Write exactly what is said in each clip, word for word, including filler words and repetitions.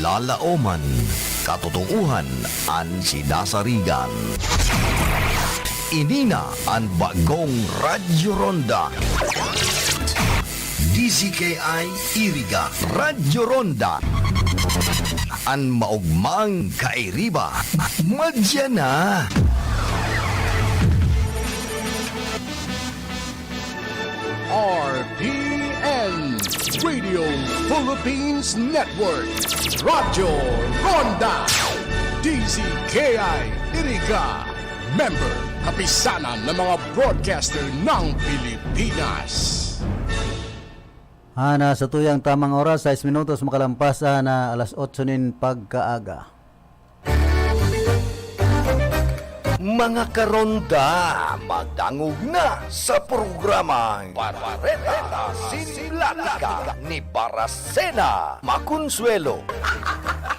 Alaoman, katotoohan an sinasarigan. Ini na an bagong Radyo Ronda. D Z K I Iriga, Radyo Ronda. An maogmang kairiba, madya na. R P N, Radio Philippines Network, Radyo Ronda, D Z K I Iriga, member, Kapisanan ng mga Broadcaster ng Pilipinas. Ana, sa tuyang tamang oras, sais minutos makalampas na alas otso nin pagkaaga. Mga karonda, madangog na sa programang Bareta sin Platika ni Baracena Maconsuelo.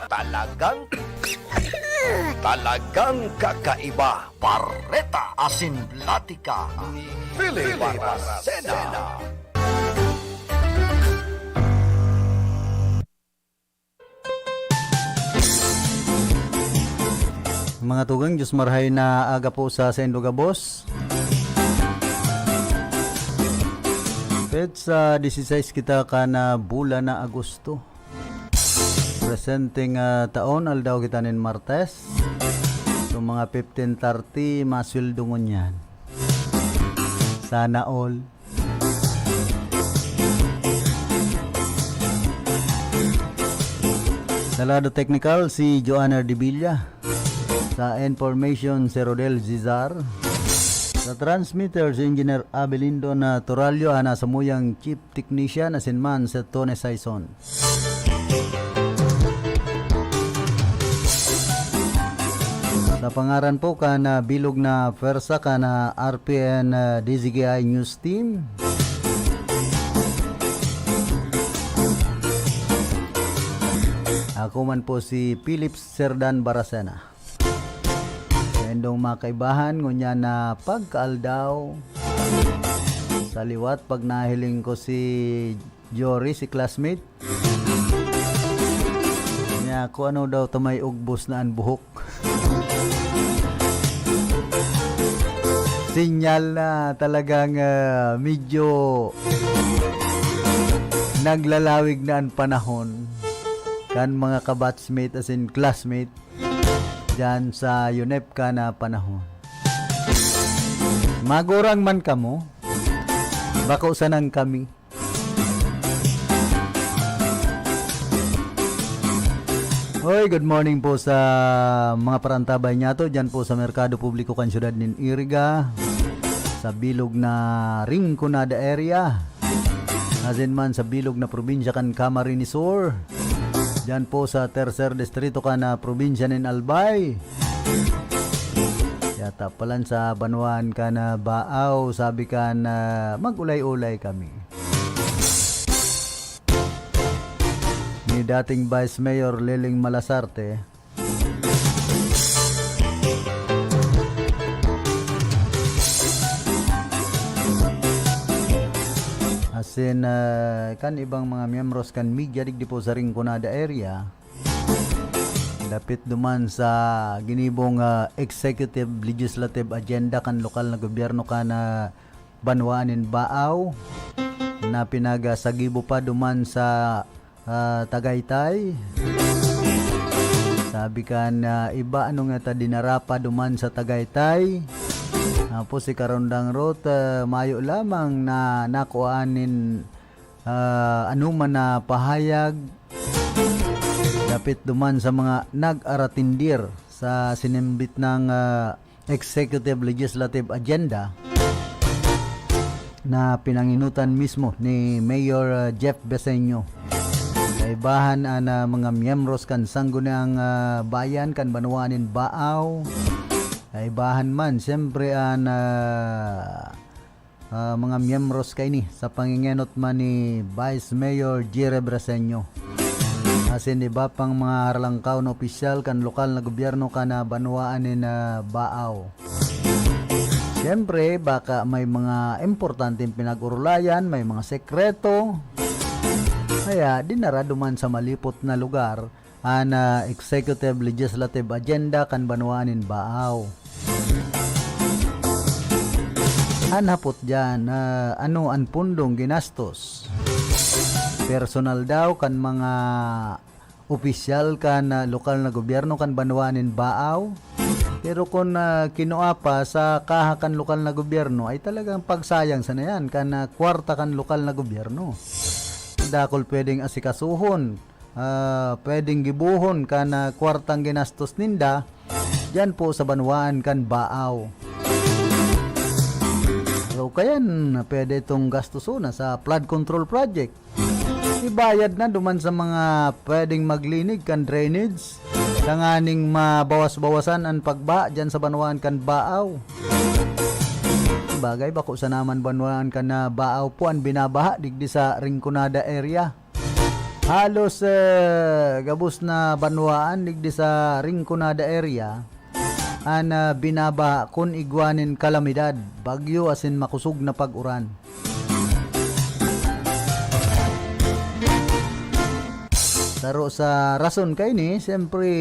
Talagang, talagang kakaiba. Bareta asin Platika ni Philip Baracena. Mga tugang, Diyos marhay na aga po sa saindo gabos. Petsa dieciséis kita kan, ah, bulan na Agosto. Presenteng, ah, taon, aldaw kita nin Martes. So, mga fifteen thirty, masweldo ngunyan. Sana all. Sa lado technical, si Joanna Ardevilla. Sa information, si Rodel Cesar. Sa transmitter, si Engineer Abelindo na Torallo, ana sa muyang chief technician, asin man si Tony Saison. Sa pangaran po kan, ah, bilog na pwersa kan, ah, R P N, ah, D Z K I News Team. Ako man po si Philip Serdan Baracena. Saindong mga kaibahan, ngunyan na pagkaaldaw, sa liwat, pag nahiling ko si Jory, si classmate, niya, kung ano daw ta may ugbos na an buhok. Sinyal na talagang, ah, medyo naglalawig na an panahon kan mga kabatchmate asin classmate diyan sa UNEPCA na panahon. Magurang man kamo, bako sanang kami. Hoy, good morning po sa mga parantabay niyato diyan po sa Merkado Publiko kan Siyudad nin Iriga, sa bilog na Rinconada area, asin man sa bilog na probinsya kan Camarines Sur, diyan po sa Tercer Distrito kan, ah, probinsya nin Albay. Yata palan sa banwaan kan, ah, Baao, sabi kan, ah, mag-ulay-ulay kami. Ni dating Vice Mayor Leleng Malasarte, asin, ah, kan ibang mga miyembros kan media digdi po sa Rinconada area, dapit duman sa ginibong, ah, executive legislative agenda kan lokal na gobyerno kan, ah, banwaan nin Baao, na pinagasagibo pa duman sa, ah, Tagaytay. Sabi kan, ah, iba, ano nga ta dinara pa duman sa Tagaytay. Tapos si Karondang Ruth, ah, mayo lamang na nakuhaan nin, ah, anoman na pahayag dapit duman sa mga nag-aratindir sa sinimbit nang, ah, executive legislative agenda na pinanginutan mismo ni Mayor, ah, Jeff Beseño. Kaibahan an, ah, mga miyembros kan Sangguniang, ah, Bayan kan banwaan nin Baao. Kaibahan man, siyempre, an, ah, ah, mga miyembros kaini sa pangingenot man ni Vice Mayor Jere Braseño, asin iba pang mga haralangkaw na opisyal kan lokal na gobyerno kan, ah, banwaan nin, ah, Baao. Siyempre, baka may mga importanteng pinag-orolayan, may mga sekreto, kaya dinara duman sa malipot na lugar an, ah, executive legislative agenda kan banwaan nin Baaw. An hapot diyan, ah, ano an pundong ginastos? Personal daw kan mga opisyal kan, ah, lokal na gobyerno kan banwaan nin Baaw. Pero kun, ah, kinua pa sa kaha kan lokal na gobyerno, ay talagang pagsayang sana yan kan, ah, kwarta kan lokal na gobyerno. Dakul pwedeng asikasuhon, ah, pwedeng gibohon kan, ah, kwartang ginastos ninda diyan po sa banwaan kan Baaw. So, kaya n-, pwede itong gastuson na sa flood control project. Ibayad na duman sa mga pwedeng maglinig kan drainage, tanganing mabawas-bawasan an pagbaha diyan sa banwaan kan Baaw. Bagay, bako sa naman banwaan kan, ah, Baaw po an binabaha digdi sa Rinconada area. Halos, eh, gabos na banwaan digdi sa Rinconada area an, ah, binabaha kun igwa nin kalamidad, bagyo asin makosog na pag-uran. Saro sa rason kaini, siyempre,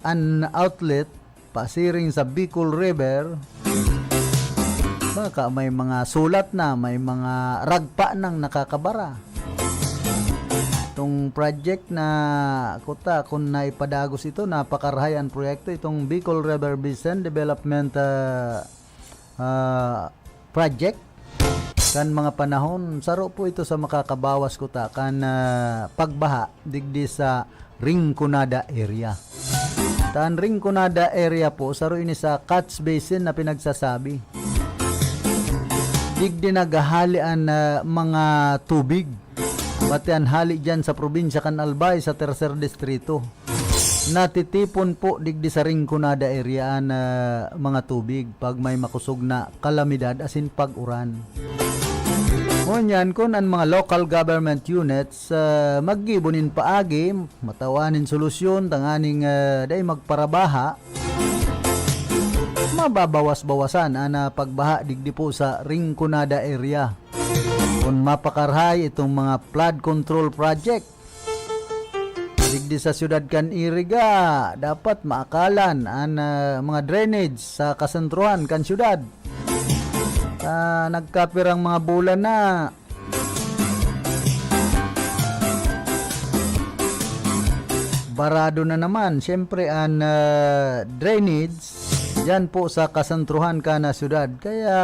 an outlet pasiring sa Bicol River, baka may mga sulat na, may mga ragpa nang nakakabara. Itong project na kuta, kung naipadagos ito, napakarahay an proyekto, itong Bicol River Basin Development, ah, ah, Project. Kan mga panahon, saro po ito sa makakabawas kuta kan, ah, pagbaha digdi sa Rinconada area. Tan Rinconada area po, saro ini sa catch basin na pinagsasabi. Digdi naghahali an, ah, mga tubig. Pati an hali diyan sa probinsya kan Albay, sa Tercer Distrito. Natitipon po digdi sa Rinconada area an, ah, mga tubig pag may makosog na kalamidad asin pag-uran. Ngunyan, kun an mga local government units, ah, maggibo nin paagi, matawan nin solusyon tanganing, ah, dai magparabaha, mababawas-bawasan an, ah, pagbaha digdi po sa Rinconada area. Kun mapakarahay itong mga flood control project, digdi sa siyudad kan Iriga, dapat maakalan an, ah, mga drainage sa kasentruhan kan siyudad. Ah, nagkapirang mga bulan na, barado na naman, siyempre, an, ah, drainage diyan po sa kasentruhan kan, ah, siyudad. Kaya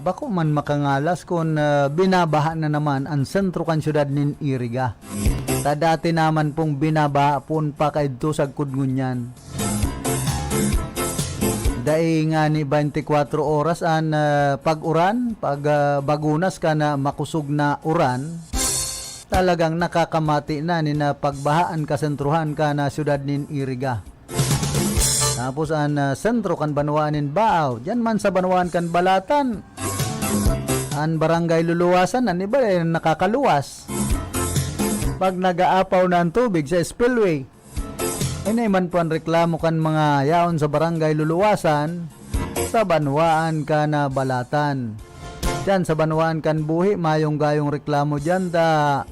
bako man makangalas kun, ah, binabaha na naman an sentro kan siyudad nin Iriga. Ta dati naman pong binabaha poon pa kaidto sagkod ngunyan. Dai ngani twenty-four oras an, ah, pag-uran, pag, ah, bagunas kan, ah, makosog na uran, talagang nakakamati na nin, ah, pagbaha an kasentruhan kan, ah, siyudad nin Iriga. Tapos an, ah, sentro kan banwaan nin Baaw, diyan man sa banwaan kan Balatan, an barangay Luluwasan, an iba, eh, nakakaluwas. Pag nag-aapaw na an tubig sa spillway, ini man po an reklamo kan mga yaon sa barangay Luluwasan, sa banwaan kan, ah, Balatan. Diyan sa banwaan kan Buhi, mayong gayong reklamo diyan, ta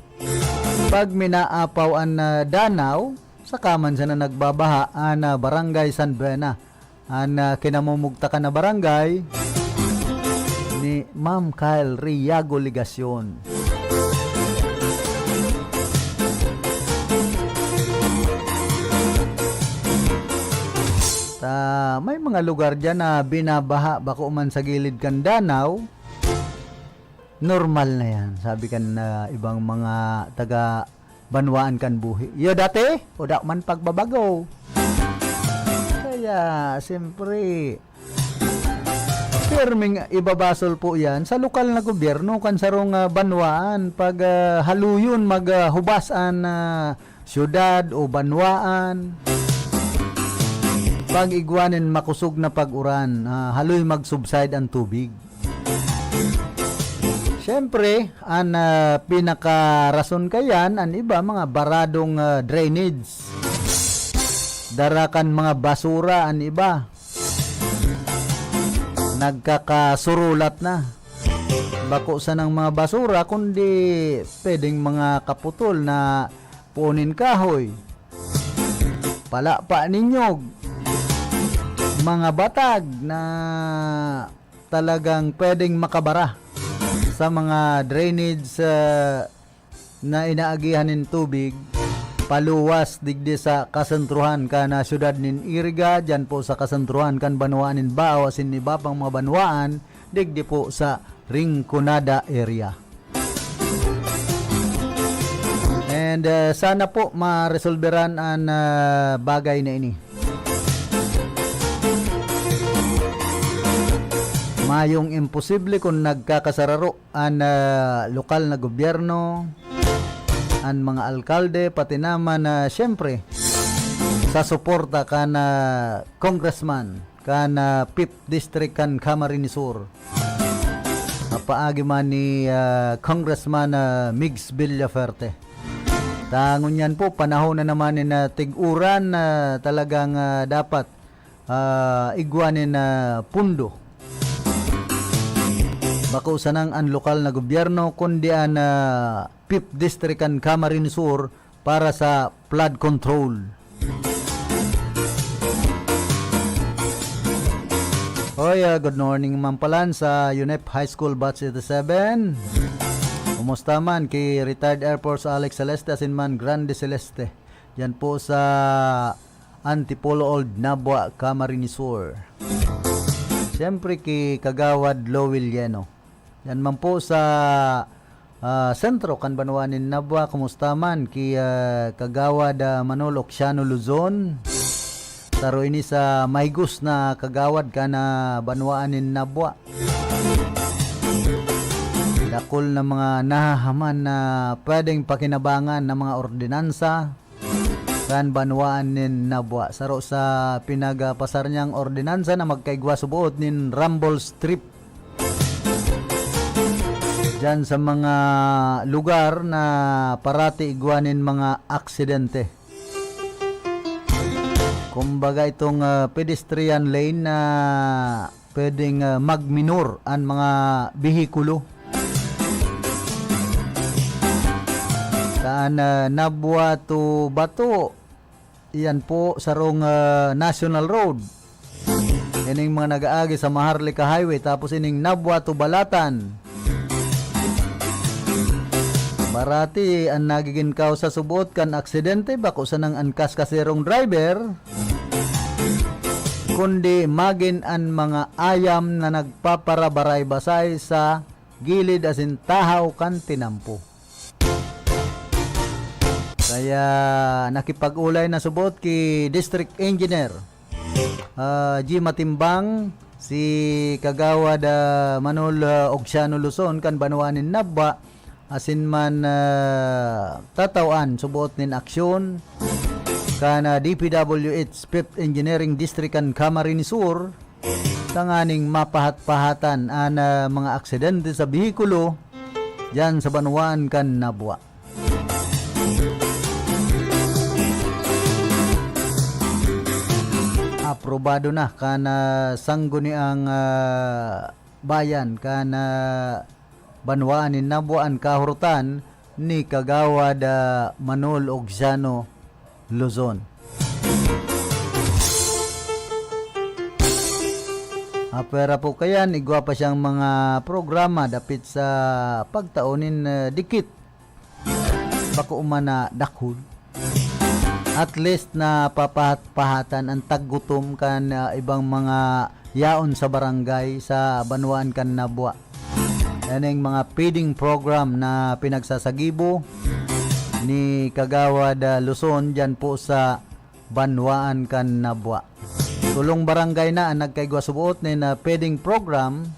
pag minaapaw an, ah, danaw, saka man sana nagbabaha an, ah, Barangay San Bena, an, ah, kinamumugtakan na barangay ni Ma'am Kyle Riago Legacion. Ta, may mga lugar diyan na binabaha, bako man sa gilid kan danaw, normal na yan, sabi kan, ah, ibang mga taga banwaan kan Buhi. Iyo dati, o da man pagbabago. Kaya, siyempre, pirming ibabasol po yan sa lokal na gobyerno kan sarong, ah, banwaan. Pag, ah, haluyon, mag, ah, hubas an, ah, syudad o banwaan. Pag igwa nin makosog na pag-uran, ah, haloy mag-subside an tubig. Siyempre, an, ah, pinakarason kayan, an iba, mga baradong, ah, drainage. Dara kan mga basura, an iba. Nagkakasurulat na. Bako sanang mga basura, kundi pwedeng mga kaputol na puon nin kahoy. palapa ninyog, mga batag na talagang pwedeng makabara sa mga drainage, ah, na inaagihan nin tubig, paluwas digdi sa kasentruhan kan, ah, siyudad nin Iriga, diyan po sa kasentruhan kan banwaan nin Bao, asin iba pang mga banwaan, digdi po sa Rinconada area. And, ah, sana po maresolberan an, ah, bagay na ini. Mayong imposible kun nagkakasararo an, ah, lokal na gobyerno, an mga alkalde, pati naman, ah, siyempre, sa suporta kan, ah, congressman kan, ah, Fifth District kan Camarines Sur. Paagi man ni, ah, Congressman, ah, Migs Villafuerte. Ta ngunyan po, panahon na naman ni na tig-uran na talagang, ah, dapat, ah, igwa nin, ah, pundo. Bako sanang an lokal na gobyerno, kundi an, ah, Fifth District kan Camarines Sur para sa flood control. Hoy, ah, good morning, Mampalan, sa UNEP High School Batch eighty-seven. Kumusta man ki retired Air Force Alex Celeste asin man Grande Celeste? Yan po sa Antipolo Old Nabua, Camarines Sur. Siyempre ki Kagawad Lowell Yeno. Yan man po sa, ah, sentro kan banwa nin Nabua. Kumusta man ki, ah, Kagawad, ah, Manolo Oxiano Luzon? Saro ini sa mahigos na kagawad kan, ah, banwaan nin Nabua. Dakul na mga nahahaman na pwedeng pakinabangan na mga ordinansa kan banwaan nin Nabua. Saro sa pinagpasar niyang ordinansa na magkaigwa suboot nin rumble strip diyan sa mga lugar na parati igwa nin mga aksidente. Kumbaga, itong, ah, pedestrian lane na pwedeng, ah, magminor an mga behikulo. Saan, ah, Nabua to Bato? Iyan po, sarong, ah, national road. Ining mga nag-aagi sa Maharlika Highway, tapos ining Nabua to Balatan. Barati an nagigin kausa suboot kan aksidente, bako sanang an kaskaserong driver, kundi magin an mga ayam na nagpaparabaray-basay sa gilid asin tahaw kan tinampo. Kaya nakipag-olay na suboot ki District Engineer, ah, G Matimbang, si Kagawad, ah, Manol, ah, Oxiano Luzon kan banwaan nin Nabua, asin man, ah, tatawan suboot nin aksyon kan, ah, D P W H Fifth Engineering District kan Camarines Sur, tanganing mapahat-pahatan an, ah, mga aksidente sa behikulo diyan sa banwaan kan Nabua. Aprobado na kan, ah, Sangguniang, ah, Bayan kan, ah, banwaan nin Nabua an kahurotan ni Kagawad, ah, Manol Oxiano Luzon. Apwera po kayan, igwa pa siyang mga programa dapit sa pagtao nin, ah, dikit. Bako man na dakul. At least, napapahat-pahatan an taggutom kan, ah, ibang mga yaon sa barangay sa banwaan kan Nabua. Yan ang mga feeding program na pinagsasagibo ni Kagawad, ah, Luzon dyan po sa banwaan kan Nabua. Tulong barangay na ang nagkaigwa suboot nin, ah, feeding program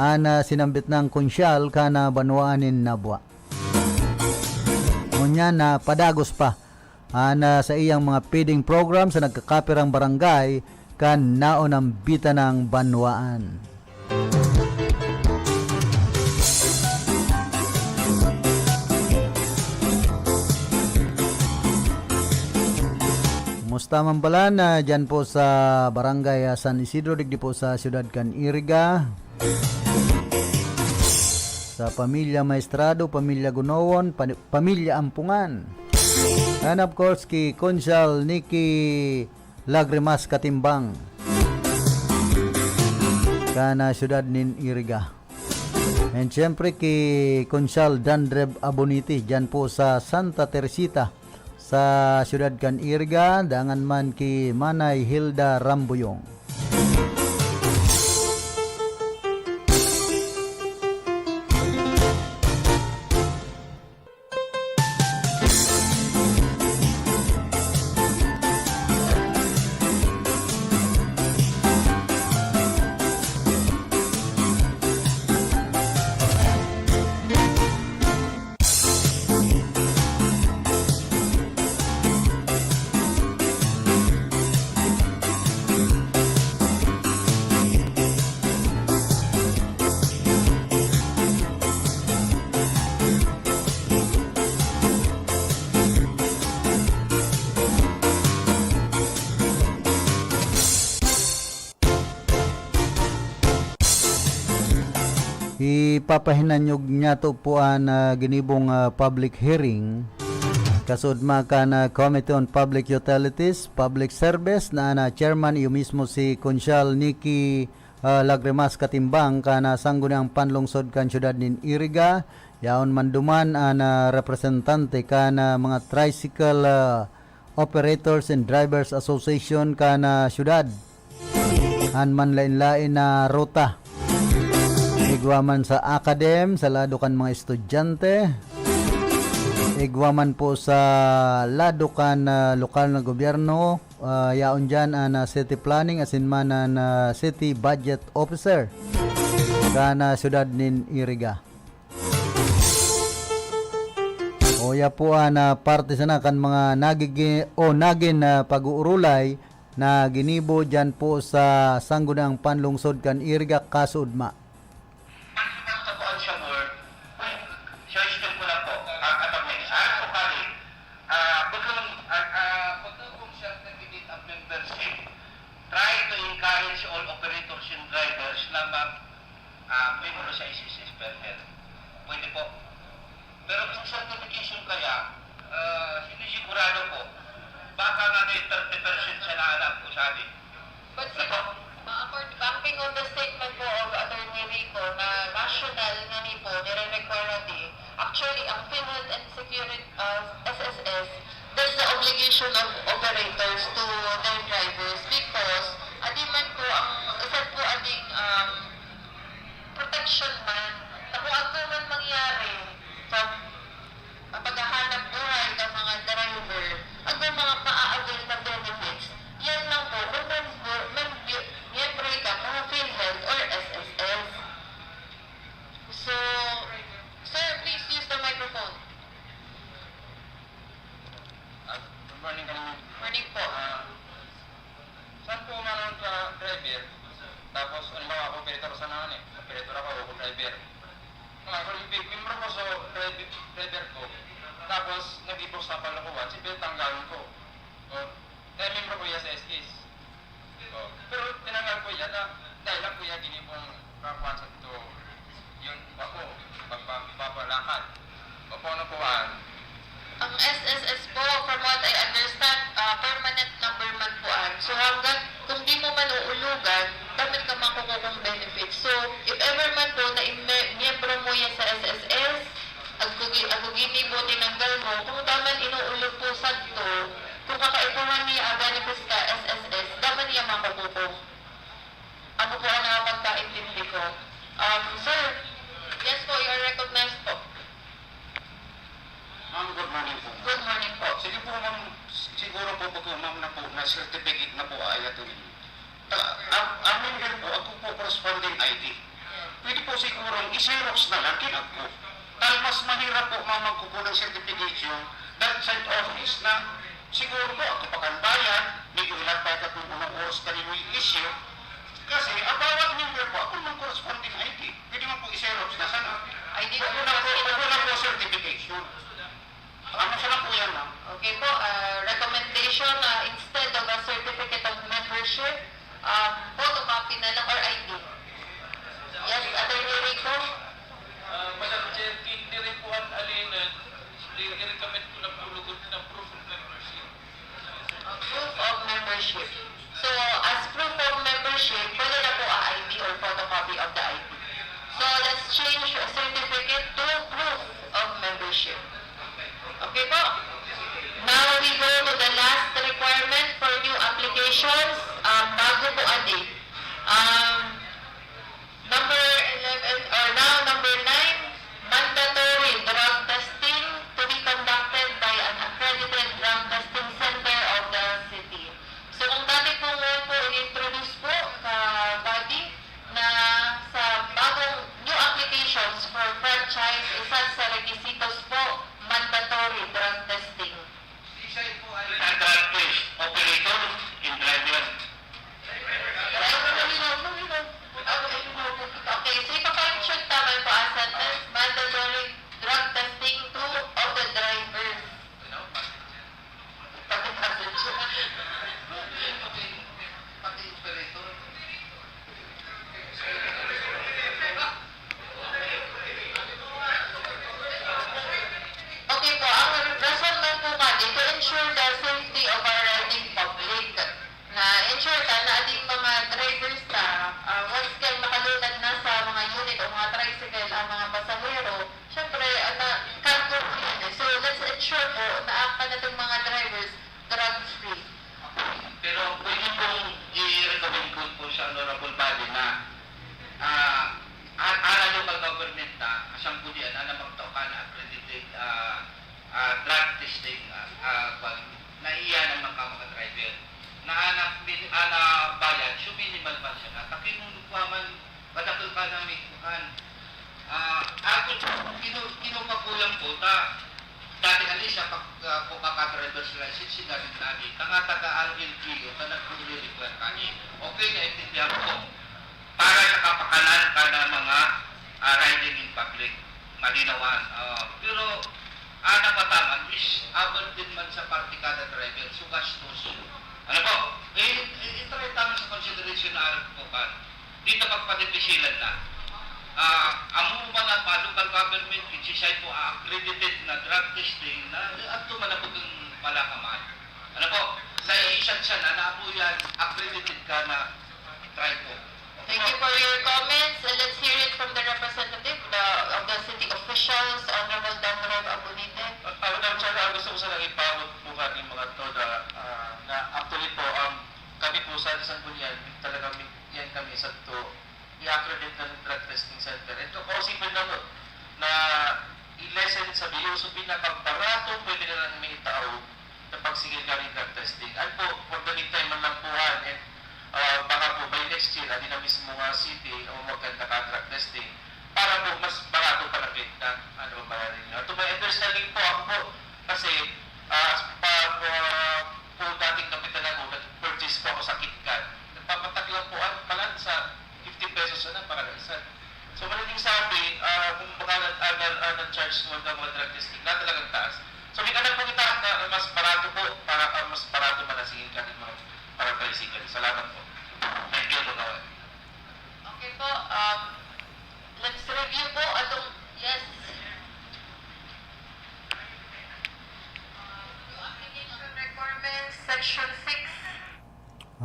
an, ah, sinambit ng konsyal kan, ah, banwaan nin Nabua. Ngunyan na padagos pa an, ah, sa iyang mga feeding program sa nagkakapirang barangay kan naonambitan ng banwaan. Kumusta man pala na dyan po sa Barangay, ah, San Isidro, digdi po sa siyudad kan Iriga? Sa pamilya Maestrado, pamilya Gunowon, pa-, pamilya Ampungan. And of course, ki Konsyal Nikki Lagrimas Katimbang, kan, ah, siyudad nin Iriga. And siyempre, ki Konsyal Dandreb Aboniti, dyan po sa Santa Teresita, sa siyudad kan Iriga, dangan man ki Manay Hilda Rambuyong. Ipapahinanyog niyato po an, ah, ginibong, ah, public hearing. Kasudma kan, ah, Committee on Public Utilities, Public Service, na, na chairman, iyo mismo si Konsyal Nikki, ah, Lagrimas Katimbang, kan, ah, Sangguniang Panlungsod kan Siyudad nin Iriga. Yaon man duman an, ah, representante kan, ah, mga tricycle, ah, Operators and Drivers Association kan, ah, siyudad. An manlaen-laen na ruta. Igwa man sa academ, sa lado kan mga estudyante. Igwa man po sa lado kan, ah, lokal na gobyerno. Ah, yaon diyan an, ah, city planning asin man an, ah, city budget officer kan, ah, siyudad nin Iriga. Uya po an, ah, parte sana kan mga nagigi-, o nagin na pag-uurulay na ginibo diyan po sa Sangguniang Panlungsod kan Iriga, kasudma. Ang iba sa kuan siya, Lord, suggestion ko lang po, ah, attorney, ah, actually, ah, pagka, ah, ah, pagka kung siya nag-meet ang membership, try to encourage all operators and drivers na mag, ah, membro sa S S S per health. Pwede po. Pero kung certification kaya, ah, sinisigurado ko, baka nga may thirty percent siya na alam ko sabi. But Ano po? Sir, ma-accord, banking on the statement po of Attorney Rico na rational nga ni po, nire-require na di. Actually, ang PhilHealth and Security, ah, S S S, there's the obligation of operators to their drivers because, adi man po, ang isad po ading, um, protection man. Na kung ano man mangyari, from, ah, paghahanap buhay ng mga driver, ang mga maa-avail na benefits, yan lang po kung mem-, mem-, miyembro ka ng PhilHealth or S S S. So, sir, please use the microphone. Ah, good morning kanina. Morning po. Ah, saan po umanon ka driver? Tapos, halimbawa, ako, operator sana ni. Operator ako, ako driver. Mga, kung yung pi-, membro ko sa driver, driver ko. Tapos, nag-ipos sa palokohan, siyempre, tanggalon ko. O, dahil membro ko yan sa S S. O, pero tinanggal ko yan na, dahil lang ko yan ginibong kakuan sa ito. Yun, ako, magpa-, magpapalakad. Opo, ano po, ah? Ang S S S po, from what I understand, ah, permanent number man po, ah. So, hanggang kung di mo man uulugan, dapat ka makukukong benefits. So, if ever man po na im-, miyembro mo yan sa S S S, agkugi-, agugini mo, tinanggal mo, kung daman inuulog po sadto, kung kakaipuhan niya ang benefits ka, S S S, daman niya makukukong. Ako po ang nakapagkaintindi ko. Um, sir, yes po, you are recognized po. Ma'am, good morning po. Good morning po. Sige po, ma'am, siguro po, pag ma'am na po, na certificate na po, ay, ato ninyo. Ta-, ang, ang member po, ako po, corresponding I D. Pwede po siguro, i-xerox na lang, kinagpo. Tal mas mahirap po, ma'am, magkukuha ng certification, that side office na, siguro po, ako pa kan bayan, medyo ilang pa ka kung anong oras ka rin i-issue. Kasi, ang bawat member po, ako ng corresponding I D. Pwede mo po i-xerox na sana. I D. Wag mo na po, wag mo na po certification. Ano sa lang po yan, ma'am? Okay po, ah, recommendation, ah, instead of a certificate of membership, um, photocopy na lang or I D. Yes, Attorney Rico? Ah, Madam Chair, kung hindi rin po ang alin, ah, i-recommend ko lang po lugod na proof of membership. So, as proof of membership, pwede na po ang I D or photocopy of the I D. So, let's change certificate to proof of membership. Okay po? Now, we go to the last requirement for new applications. Um, bago po, adi. Um, number eleven, or now number nine, mandatory drug testing to be conducted by an accredited drug testing center of the city. So, kung dati po ngayon po, in-introduce po ka body na sa bagong new applications for franchise, isa sa requisitos po, mandatory drug testing. Siya po ay drug test operator and driver. Okay, so ipapainsyot naman po ang sentence, mandatory drug testing to of the drivers. Pati passenger. Pati operator. Okay po, ang rason man po kani to ensure the safety of our riding public. Na ensure ta na ating mga drivers ta, ah, once kaya makalunad na sa mga unit o mga tricycle ang mga pasahero, syempre, at, ah, cargo po yan eh. So, let's ensure po na ang kanilang mga drivers drug-free. Pero pwede pong i-recommend ko po sa honorable body na, ah, a-, ara local government na, asang pudian, ana magtao ka na accredited, ah, ah, drug testing, ah, ah, kwan, na iyan ang mga, mga driver. Na anak, min-, ana bayad, so minimal man siya na. Takin mo, nagwa man, madakil ka na may kuhan. Ah, ako, kinu-, kinuha ko lang po, ta, dati ali siya, pag, ah, po ka driver's license, si David Nani, tanga taga R L G, o ka nagpuli-require kani. Okay, naintindihan ko. Para sa kapakanan ka ng mga, ah, riding in public, malinawan. Ah, pero, ah, napataman is abot din man sa parte kada driver, so gastos. Ano po? Eh, eh, itry taman sa consideration na arog po kan. Dito pagpadipisilan na. Ah, amo man ang pa local government, which is ay po, ah, accredited na drug testing na, eh, adto man ang bagang palakaman. Ano po? Sa isang siya na, na po yan, accredited ka na try po. Thank you for your comments. And let's hear it from the representative the, of the city officials, Honorable Dan Rev Abunite. Ah, Madam Chair, ah, gusto ko sana ipaabot po kani mga to na, ah, na actually po, um, kami po sa Sanggunian, talaga mi-, yan kami sa to, i-accredit ng drug testing center. Ito, kausipin na to, na i-lessen sa biyo, so pinakabarato pwede na lang may tao na pagsigil ka ng drug testing. At po, for the meantime, man lang po, ah, and, ah, baka po by next year, adi na mismo nga city, o magkanta ka drug testing, para po mas barato pa na kit na, ano ba ninyo. At may understanding po ako po, kasi, ah, as pa, pa, po dating kapitan ako, nag-purchase po ako sa KitKat. Nagpapatak lang po, ah, palan sa fifty pesos na para sa isa. So, madaling sabi, ah, kung baka na, ah, na, ah, na-charge mo ng mga drug testing na talagang taas. So, may anak po kita na mas barato po, para, ah, mas barato man ang sige ka ng mga, para tricycle. Salamat po. Thank you po, Kawad. Okay po, um, let's review po atong, yes. Uh, new application requirements, section six.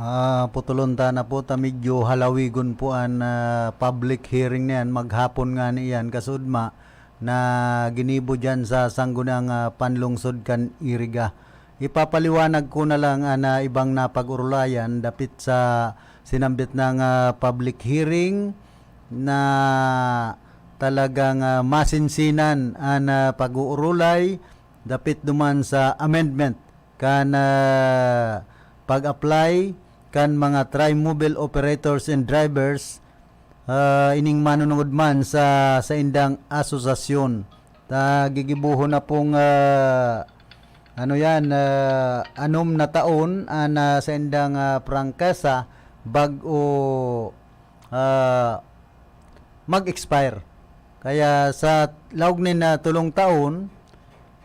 Ah, putulon ta na po ta, medyo halawigon po an, ah, public hearing na yan. Maghapon ngani yan, kasudma na ginibo diyan sa Sangguniang, ah, Panlungsod kan Iriga. Ipapaliwanag ko na lang an, ah, ibang napag-orolayan dapit sa sinambit ng, ah, public hearing na talagang, ah, masinsinan an, ah, pag-oorolay dapit duman sa amendment kan, ah, pag-apply kan mga trimobile operators and drivers, ah, ining manunungod man sa saindang asosasyon. Ta gigibohon na pong, ah, ano yan, ah, anom na taon an, ah, saindang, ah, prangkesa bag-o, ah, mag-expire. Kaya sa laog nin, ah, tolong taon,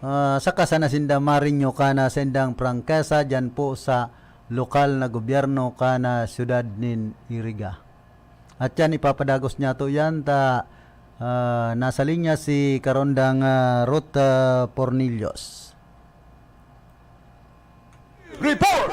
ah, saka sana sinda ma-renew kan saindang prangkesa diyan po sa lokal na gobyerno kan syudad nin Iriga. At yan, ipapadagos niya to yan ta, ah, nasa linya si Karondang, ah, Ruth, ah, Pornillos. Report!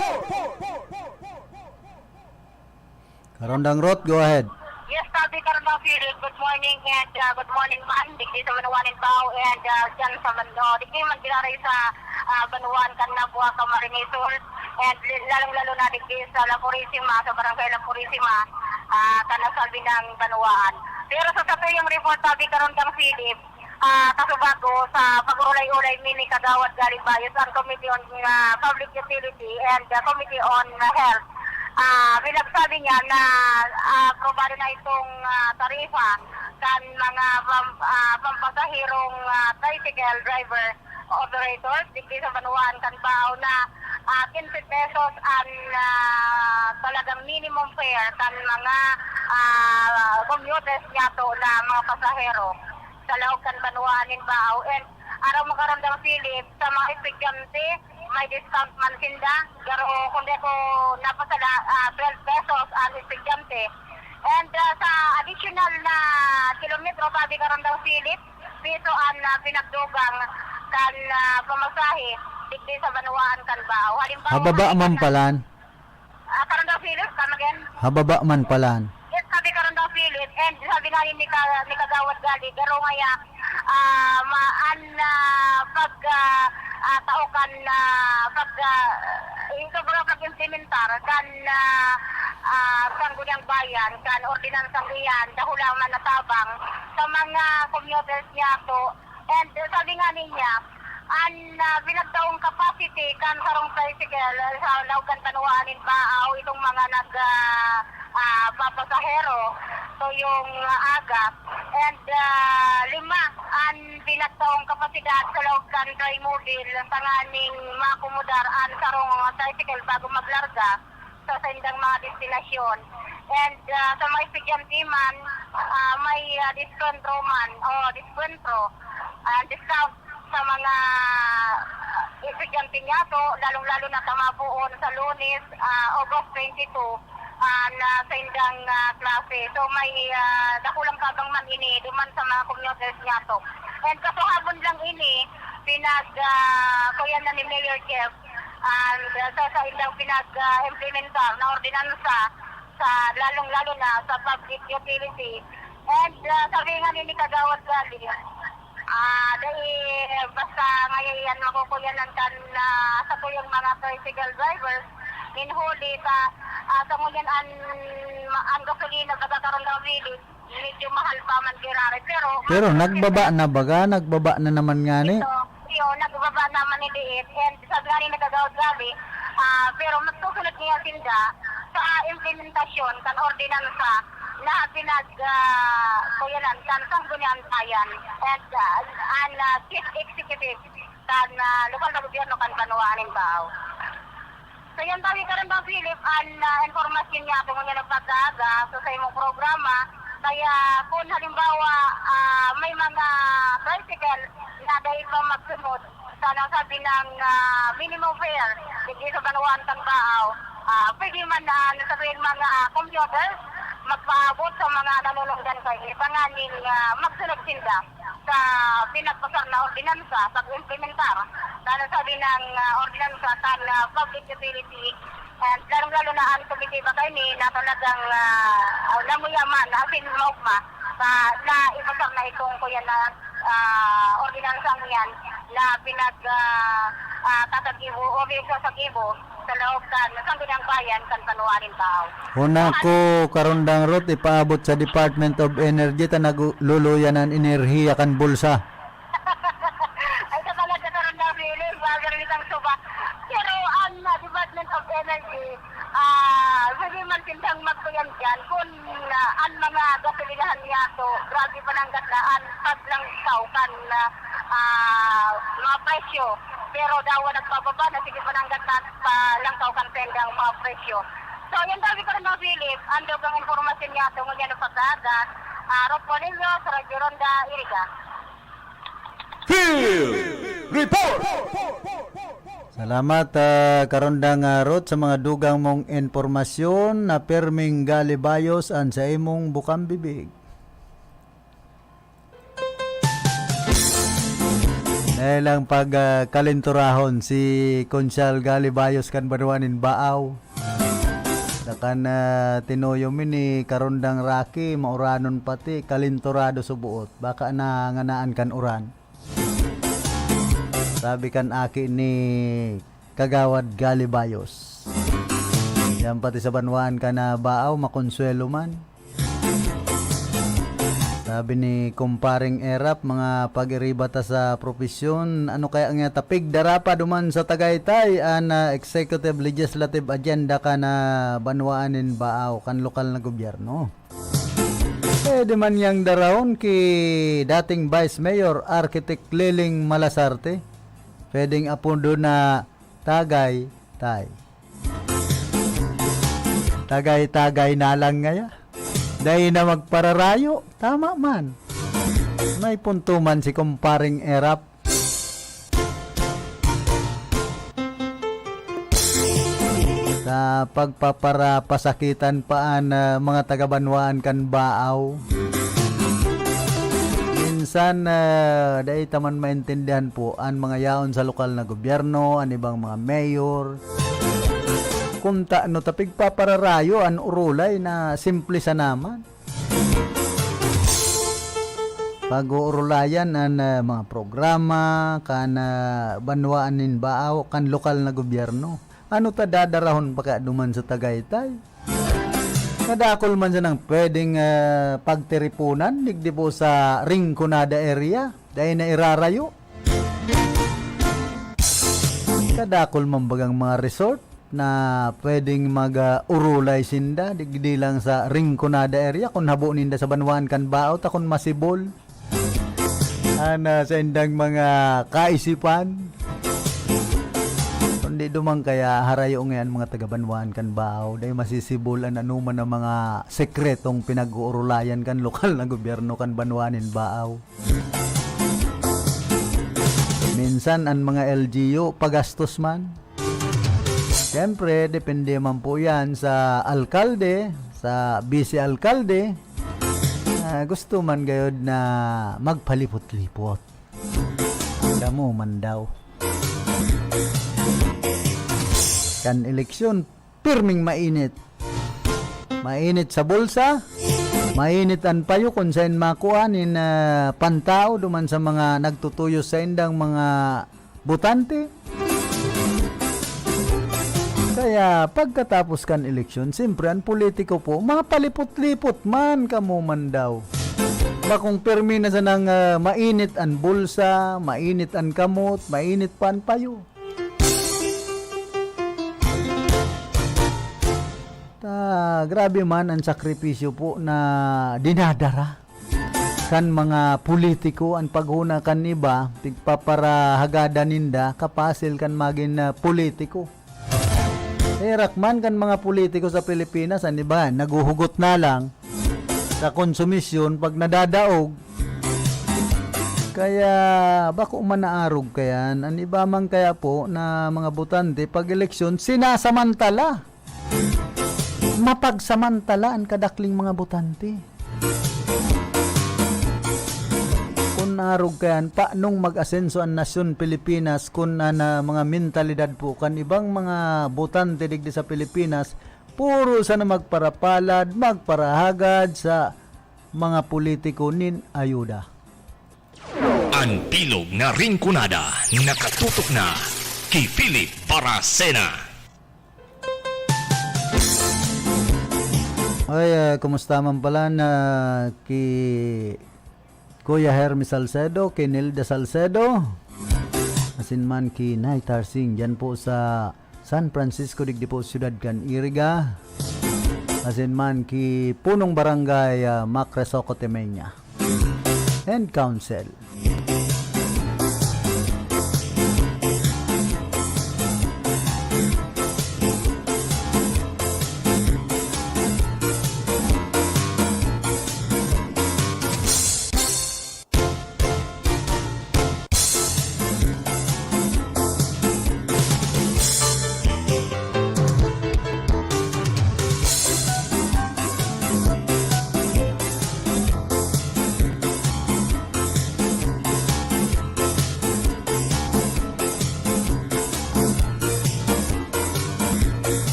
Karondang Ruth, go ahead. Yes, Tabi, Karondang Philip, good morning and, ah, good morning man, digdi sa banwaan nin Bao and, ah, dyan sa man-, oh, digdi man giraray sa, ah, banwaan kan Nabua, Camarines Sur, and li-, lalong-lalo na digdi sa La Purisima, sa Barangay La Purisima, ah, kan Asalbi ng Banwaan. Pero sa satuyang report, Tabi, Karondang Philip, ah, kasubago sa pag-ulay-ulay ni Kagawad Gali Bayos ang Committee on, ah, Public Utility and, ah, Committee on Health. Ah, pinagsabi niya na, ah, aprobado na itong, ah, tarifa kan mga pam-, ah, pampasahirong, ah, tricycle driver operators digdi sa banwaan kan Bao na, ah, quince pesos ang, ah, talagang minimum fare kan mga, ah, commuters niyato na mga pasahero sa laog kan banwaan nin Bao. And araw mo, Karondang Philip, sa mga estudyante, may discount man sinda. Pero kung di ako napasala, ah, twelve pesos ang estudyante. And, ah, sa additional na kilometro, Tabi, Karondang Philip, piso ang, ah, pinagdugang kan, ah, pamasahe digdi sa banwaan kan Bao. Halimbawa, Hababa man palan. Ah, Karondang Philip, come again? Hababa man palan. Yes, Tabi, Karondang Philip, and sabi nga ni, ni Ka-, ni Kagawad Gali, garo ngaya, ah, ma-, an, ah, pag, ah, ah, tao kan, ah, pag, ah, ito ba pag-implementar kan, ah, ah, Sangguniang Bayan, kan ordinansang iyan, dahulaman na tabang sa mga commuters niyato. And, uh, sabi nga niya, an, ah, pinagtaong capacity kan sarong tricycle, ah, sa laog kan banwaan nin Bao, itong mga nag, ah, ah, papasahero, so yung, ah, aga. And, ah, lima an pinagtaong kapasidad sa laog kan Trimobile, tanganing maakomodar an sarong tricycle bago maglarga sa saindang mga destinasyon. And, ah, sa mga estudyante man, ah, may, ah, diskwento man o diskwento, ah, discount sa mga, ah, estudyante niyato, lalong-lalo na kamapoon sa Lunes, ah, August twenty-two, ah, na saindang, ah, klase. So, may, ah, dakulang tabang man ini duman sa mga commuters niyato. And kasuhabon lang ini, pinag, ah, kuya na ni Mayor Jeff, and, uh, sa, sa indang pinag, ah, implementar na ordinansa sa lalong-lalo na sa public utility. And, ah, sabi nga ni, ni Kagawad Gali, ah, dai basta ngayon yan makukuyanan kan, ah, sa tuyang mga tricycle drivers, in huli sa, ah, sa ngunyan an, an gasolina, pagkakaroon ng bilis, medyo mahal pa man giraray, pero Pero mas nagbaba na baga, nagbaba na naman ngani. Ito, iyo, nagbaba naman ni Diit, and sabi nga ni Nagagaw Gabi, ah, pero magsusunod niya sinda sa implementasyon kan ordinansa na pinag, ah, kuyanan kan Sangguniang Bayan and, ah, an, ah, Chief Executive kan, ah, lokal na gobyerno kan banwaan nin Bao. So, yan tawi karon, Bang Philip, an, ah, impormasyon niya tungod niya nagpagkaaga so sa imong programa. Kaya kung halimbawa, ah, may mga tricycle na dahil pa magsunod sa nasabi ng, ah, minimum fare, hindi sa banwaan kan Bao, ah, pwede man na sa tuwing mga, ah, commuters magpaabot sa mga nanunungdan kayo, tanganing, ah, magsunod sinda sa pinagpasar na ordinansa, pag-implementar sa nasabi ng, ah, ordinansa kan, ah, public utility, and lalong-lalo na ang Committee Bakayni na talagang, ah, ah, namuyaman, as in, maugma sa naipasar na itong kuya na, ah, ordinansang yan na pinag, ah, ah, tatagibo o pinagsasagibo sa laog kan Sangguniang Bayan kan Banwaan nin Bao. Huna ko, Karondang Ruth, ipaabot sa Department of Energy ta nagluluyan an enerhiya kan bulsa. Ay, sa talaga, Karondang Philip, bago rin isang suba. Pero ang, ah, Department of Energy, ah, pwede man sindang magkuyan dyan kung, ah, ang mga gasolinahan niya to, grabe panangkat na ang paglangkaw kan, ah, ah, mga presyo. Pero dawa nagbababa na, sige panangkat na palangkaw kan sendang mga presyo. So, yan daw, Karondang Philip, ang daw kang impormasyon niya to, ngunyan ang pagkaaga, ah, Rob Cornelius, Radyo Ronda, Iriga. Field Report! Salamat, ah, Karondang, ah, Ruth, sa mga dugang mong impormasyon na pirming galibayos an sa imong bukang bibig. Dahil lang pag, ah, kalinturahon si Konsyal Galibayos kan Banwa nin Baaw. Dakan, ah, tinuyo mi ni Karondang Rocky, mauranon pati, kalinturado subuot. Baka nanganaan kan uran. Sabi kan aki ni Kagawad Galibayos. Yan pati sa banwaan kan Baao, makonsuelo man. Sabi ni Kumparing Erap, mga pag-iriba ta sa propesyon, ano kaya nga tapig darapa duman sa Tagaytay an, ah, executive legislative agenda kan banwaan nin Baao, kan lokal na gobyerno? Pwede man niyang darahon ki dating Vice Mayor, Architect Liling Malasarte. Pwedeng apodo na Tagay, Tay. Tagay-tagay na lang ngaya. Dai na magpararayo. Tama man. May punto man si Kumparing Erap. Sa pagpaparapasakitan pa an, ah, mga taga-banwaan kan Baao. Minsan, ah, dai ta man maintindihan po an mga yaon sa lokal na gobyerno, an ibang mga mayor. Kun ta-, ano ta pigpapararayo an urulay na simple sana man. Pag-uurulayan an, ah, mga programa kan, ah, banwaan nin Baao, kan lokal na gobyerno. Ano ta dadarahon pa kaya duman sa Tagaytay? Kadakul man sanang pwedeng, ah, pagtiripunan, digdi po sa Rinconada area, dai na irarayo. Kadakul man bagang mga resort na pwedeng mag, ah, urulay sinda, digdi lang sa Rinconada area, kun habo ninda sa banwaan kan Baao, ta kun masibol an, ah, saindang mga kaisipan. Kundi duman kaya harayo ngayan mga taga-banwaan kan Baao, dai masisibol an anoman na mga sekretong pinag-uurulayan kan lokal na gobyerno kan banwaan nin Baao. Minsan an mga L G U pagastos man. Siyempre, depende man po yan sa alkalde, sa vice-alkalde. Ah, gusto man gayod na magpalipot-lipot. Kamo man daw. Kan eleksyon, pirming mainit. Mainit sa bulsa, mainit an payo kun saen makua nin, ah, pantao duman sa mga nagtutuyo saindang mga botante. Kaya pagkatapos kan eleksyon, siyempre an politiko po, mapalipot-lipot man, kamo man daw. Bakong pirmi na sanang, ah, mainit an bulsa, mainit an kamot, mainit pa an payo. Ta, grabe man an sakripisyo po na dinadara kan mga politiko, an paghona kan iba, pigpaparahagada ninda, kapasil kan magin, ah, politiko. Herak man kan mga politiko sa Pilipinas, an iba, naghuhugot na lang sa konsumisyon pag nadadaog. Kaya, bako man naarog kayan, an iba man kaya po na mga botante, pag eleksyon, sinasamantala. Mapagsamantala an kadakling mga botante. Kun arog kayan, paanong mag-asenso an nasyon Pilipinas kun an, ah, mga mentalidad po kan ibang mga botante digdi sa Pilipinas, puro sana magparapalad, magparahagad sa mga politiko nin ayuda. An bilog na Rinconada nakatutok na ki Philip Baracena. Ay, ah, kumusta man pala na ki Kuya Hermes Salcedo, ki Nilda Salcedo, asin man ki Nay Tarsing, dyan po sa San Francisco, digdi po siyudad kan Iriga, asin man ki Punong Barangay, ah, Mac Resoco Temeña and Council.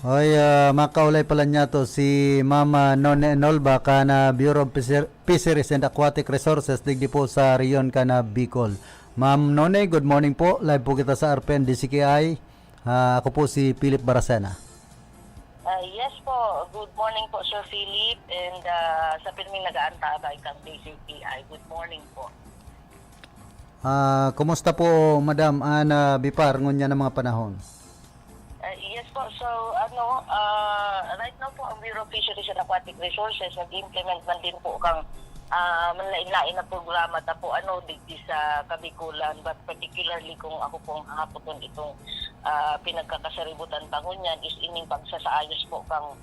Oy, ah, makaulay pala niya to si Mama None Enolba kan, ah, Bureau of Fisher-, Fisheries and Aquatic Resources digdi po sa rehiyon kan, ah, Bicol. Ma'am None, good morning po. Live po kita sa R P N D C K I. Ah, ako po si Philip Baracena. Ah, yes po. Good morning po, Sir Philip. And ah, sa pirming nag-aantabay kang D C K I, good morning po. Ah, kumusta po, Madam, an, ah, BIFAR ngunyan na mga panahon? Ah, yes po. So, ano, ah, right now po, ang Bureau of Fisheries and Aquatic Resources nag-implement man din po kang ah, manlain-lain na programa ta po, ano, digdi sa Kabikulan, but particularly kung ako pong hahapoton itong ah, pinagkakasaributan ta ngunyan is ining pagsasaayos po kang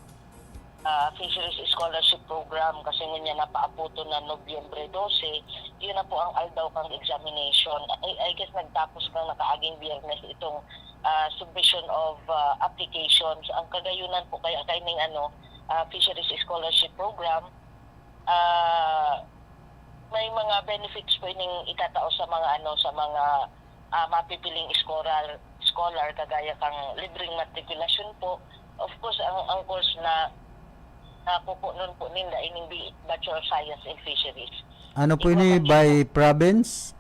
ah, Fisheries Scholarship Program, kasi ngunyan napaapoton na Nobyembre dose, yun na po ang aldaw kang examination. I, I guess nagtapos kang nakaaging Biyernes itong ah, submission of ah, applications. Ang kagayunan po kaya kaining, ano, ah, Fisheries Scholarship Program, ah, may mga benefits po ining itatao sa mga, ano, sa mga ah, mapipiling scholar, scholar kagaya kang libreng matrikulasyon po. Of course, ang, ang course na nakukunon po ninda ining B-, Bachelor of Science in Fisheries. Ano po Ikaw ini, po, by province?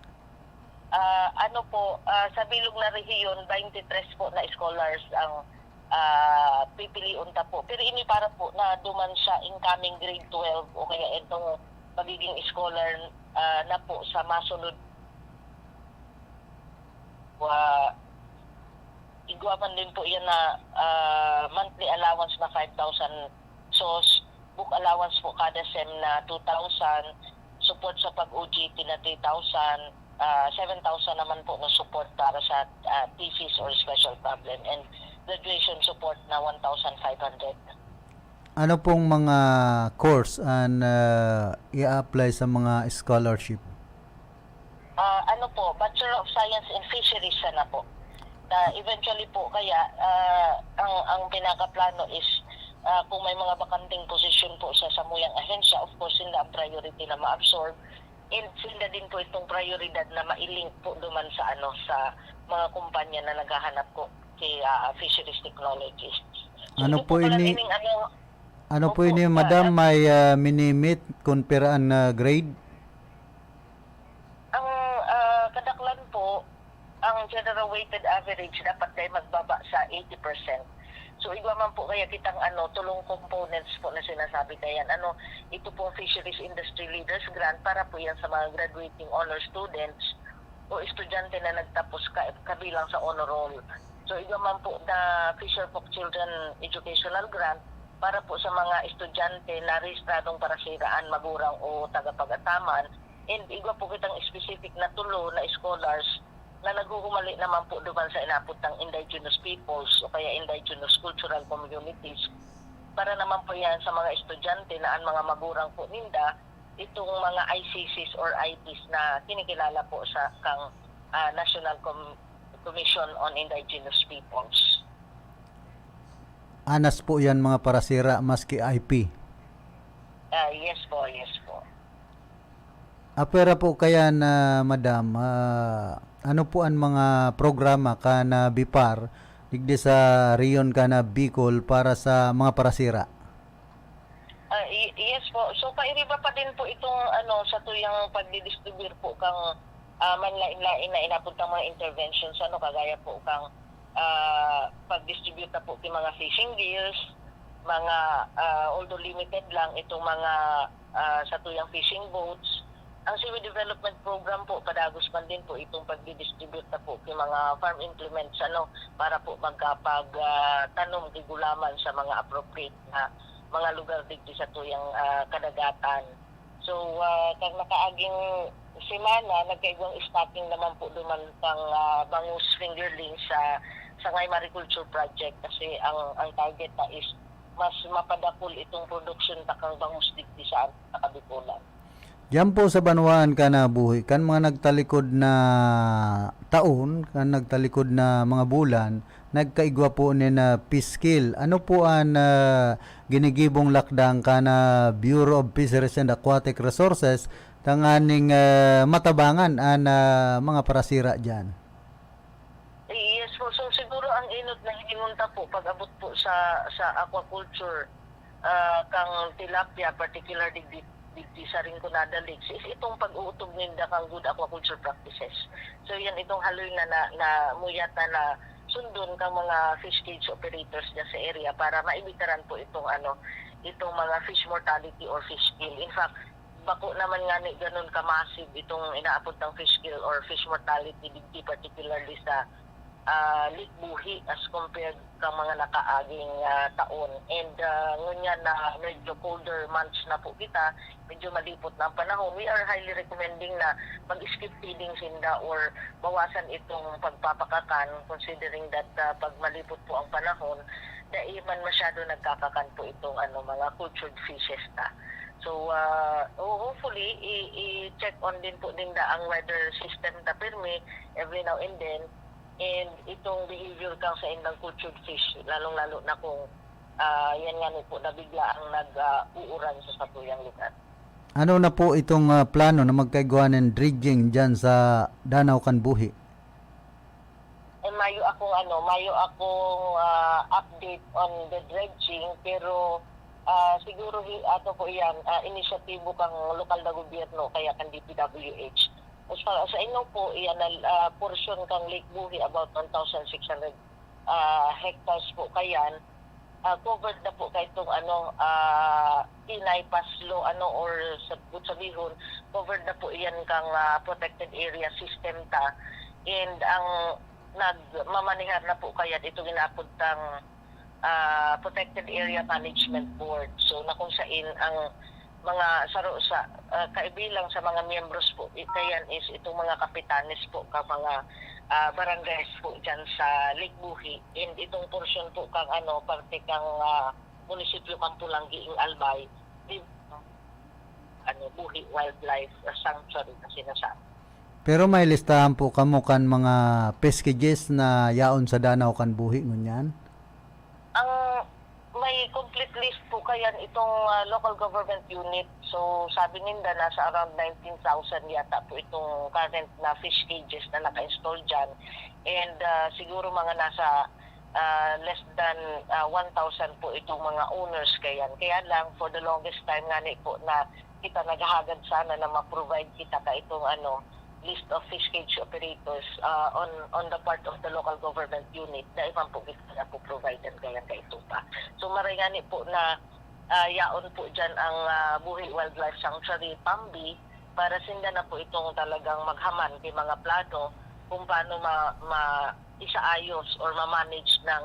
Ah, ano po, ah, sa bilog na rehiyon, twenty-three po na scholars ang ah, pipilion ta po. Pero ini para po na duman sa incoming grade twelve o kaya itong magiging scholar ah, na po sa masunod. Wa, igwa man din po yan na ah, monthly allowance na five thousand. So, s- book allowance po kada sem na two thousand, support sa pag-O J T na three thousand, ah, seven thousand naman po na support para sa ah, thesis or special problem, and graduation support na one thousand five hundred. Ano pong mga course an ah, i-apply sa mga scholarship? Ah, ano po, Bachelor of Science in Fisheries sana po. Na eventually po, kaya ah, ang ang pinakaplano is ah, kung may mga bakanteng posisyon po sa samuyang ahensya, of course, sila ang priority na ma-absorb. And sila din po itong prioridad na mailink po duman sa, ano, sa mga kumpanya na naghahanap po si ah, fisheries technologists. So, Ano yun po ini, pala ining, ano, ano po opo, ini, ah, Madam? May ah, minimit kun pira an ah, grade? Ang ah, kadaklan po, ang general weighted average dapat kaya magbaba sa eighty percent. So, igwa man po kaya kitang, ano, tulong components po na sinasabi kayan. Ano, ito pong Fisheries Industry Leaders Grant para po yan sa mga graduating honor students o estudyante na nagtapos ka, kabilang sa honor roll. So, igwa man po na Fisherfolk Children Educational Grant para po sa mga estudyante na rehistradong parasiraan, magurang o tagapag-ataman. And igwa po kitang specific na tulo na scholars na naghuhumali naman po duman sa inapod ng indigenous peoples o kaya indigenous cultural communities. Para naman po yan sa mga estudyante na ang mga magurang po ninda, itong mga I C Cs or I Ps na kinikilala po sa kang ah, National Com- Commission on Indigenous Peoples. Anas po yan mga parasira, maski I P. Ah, yes po, yes po. Apwera po kaya na, Madam, ah, ano po an mga programa kan ah, BIFAR digdi sa rehiyon kan ah, Bicol para sa mga parasira? Ah, y- yes po. So, kairiba pa din po itong, ano, sa tuyang pagdidistribute po kang ah, manlain-lain na inapod kang mga interventions, ano, kagaya po kang ah, pag-distribute na po ki mga fishing gears, mga, ah, although limited lang itong mga ah, sa tuyang fishing boats. Ang Seaweed Development Program po, padagos man din po itong pagdidistribute na po ki mga farm implements, ano, para po magkapag ah, tanom ki gulaman sa mga appropriate na mga lugar digdi sa tuyang ah, kadagatan. So, ah, kang nakaaging semana, nagkaigwang stocking naman po duman pang ah, bangus fingerling sa Sangay Mariculture Project, kasi ang ang target na is mas mapadakul itong production ta kang bangus digdi sa, sa Kabikulan. Diyan po sa banwaan ka nabuhi, kan mga nagtalikod na taon, kan nagtalikod na mga bulan, nagkaigwa po nin ah, Peace Kill. Ano po an ah, ginigibong lakdang kan ah, Bureau of Fisheries and Aquatic Resources tanganing ah, matabangan an ah, mga parasira diyan? Yes po. So, siguro ang inot na Ingon ta po, pag-abot po sa, sa aquaculture, ah, kang tilapia, particular digdi, digdi sa Rinconada Lakes, is itong pag-uutog ninda kang good aquaculture practices. So, yan itong haloy na, na, na muyat na, na sundon kang mga fish cage operators dyan sa area para maibitaran po itong, ano, itong mga fish mortality or fish kill. In fact, bako naman nga ni ganun ka-massive itong inaapod ng fish kill or fish mortality digdi, particularly sa, ah, Lake Buhi as compared kang mga nakaaging, ah, taon. And, ah, ngunyan na medyo colder months na po kita, medyo malipot na ang panahon, we are highly recommending na mag-skip feeding sinda or bawasan itong pagpapakakan, considering that, ah, pag malipot po ang panahon, dai man masyado nagkakakan po itong, ano, mga cultured fishes ta. So, ah, ho-, hopefully, i-, i-check on din po ninda ang weather system ta pirmi every now and then. And itong behavior kang sa indang cultured fish, lalong-lalo na kung, ah, yan nga ni po na bigla ang nag, ah, uuran sa satuyang lugar. Ano na po itong, ah, plano na magkaigwa nin dredging dyan sa Danaw kan Buhi? Eh, mayo akong, ano, mayo akong, ah, update on the dredging, pero, ah, siguro hi-, ato po iyan, ah, inisyatibo kang lokal na gobyerno, kaya kan D P W H. As far as I know po, iyan na, ah, portion kang Lake Buhi, about one thousand six hundred, ah, hectares po kayan. Ah, covered na po kay itong, ano, ah, Tinay, Paslo, ano, or sa, sabihon, covered na po iyan kang, ah, protected area system ta. And ang nagmamanehar na po kayan itong inaapod tang, ah, Protected Area Management Board. So, na kung sain ang mga saro sa, ah, kaibilang sa mga miyembros po, i-, kayan is itong mga kapitanes po ka mga, ah, barangays po dyan sa Lake Buhi. And itong portion po kang, ano, parte kang, ah, munisipyo kang Polangui, Albay, di, ano, Buhi Wildlife Sanctuary na sinasabi. Pero may listahan po kamo kan mga peskages na yaon sa Danaw kan Buhi ngunyan? Ang may complete list po kayan itong, ah, local government unit. So, sabi ninda, nasa around nineteen thousand yata po itong current na fish cages na naka-install dyan. And, ah, siguro mga nasa, ah, less than, ah, one thousand po itong mga owners kayan. Kaya lang, for the longest time nga ni po na kita naghahagad sana na ma-provide kita ka itong, ano, list of fish cage operators, ah, on, on the part of the local government unit, dai man po kita na po provider kaya ka ito pa. So, maray nga ni po na, ah, yaon po dyan ang, ah, Buhi Wildlife Sanctuary, Pambi, para sinda na po itong talagang maghaman kay mga plano kung paano ma-, ma-, isaayos or ma-manage ng,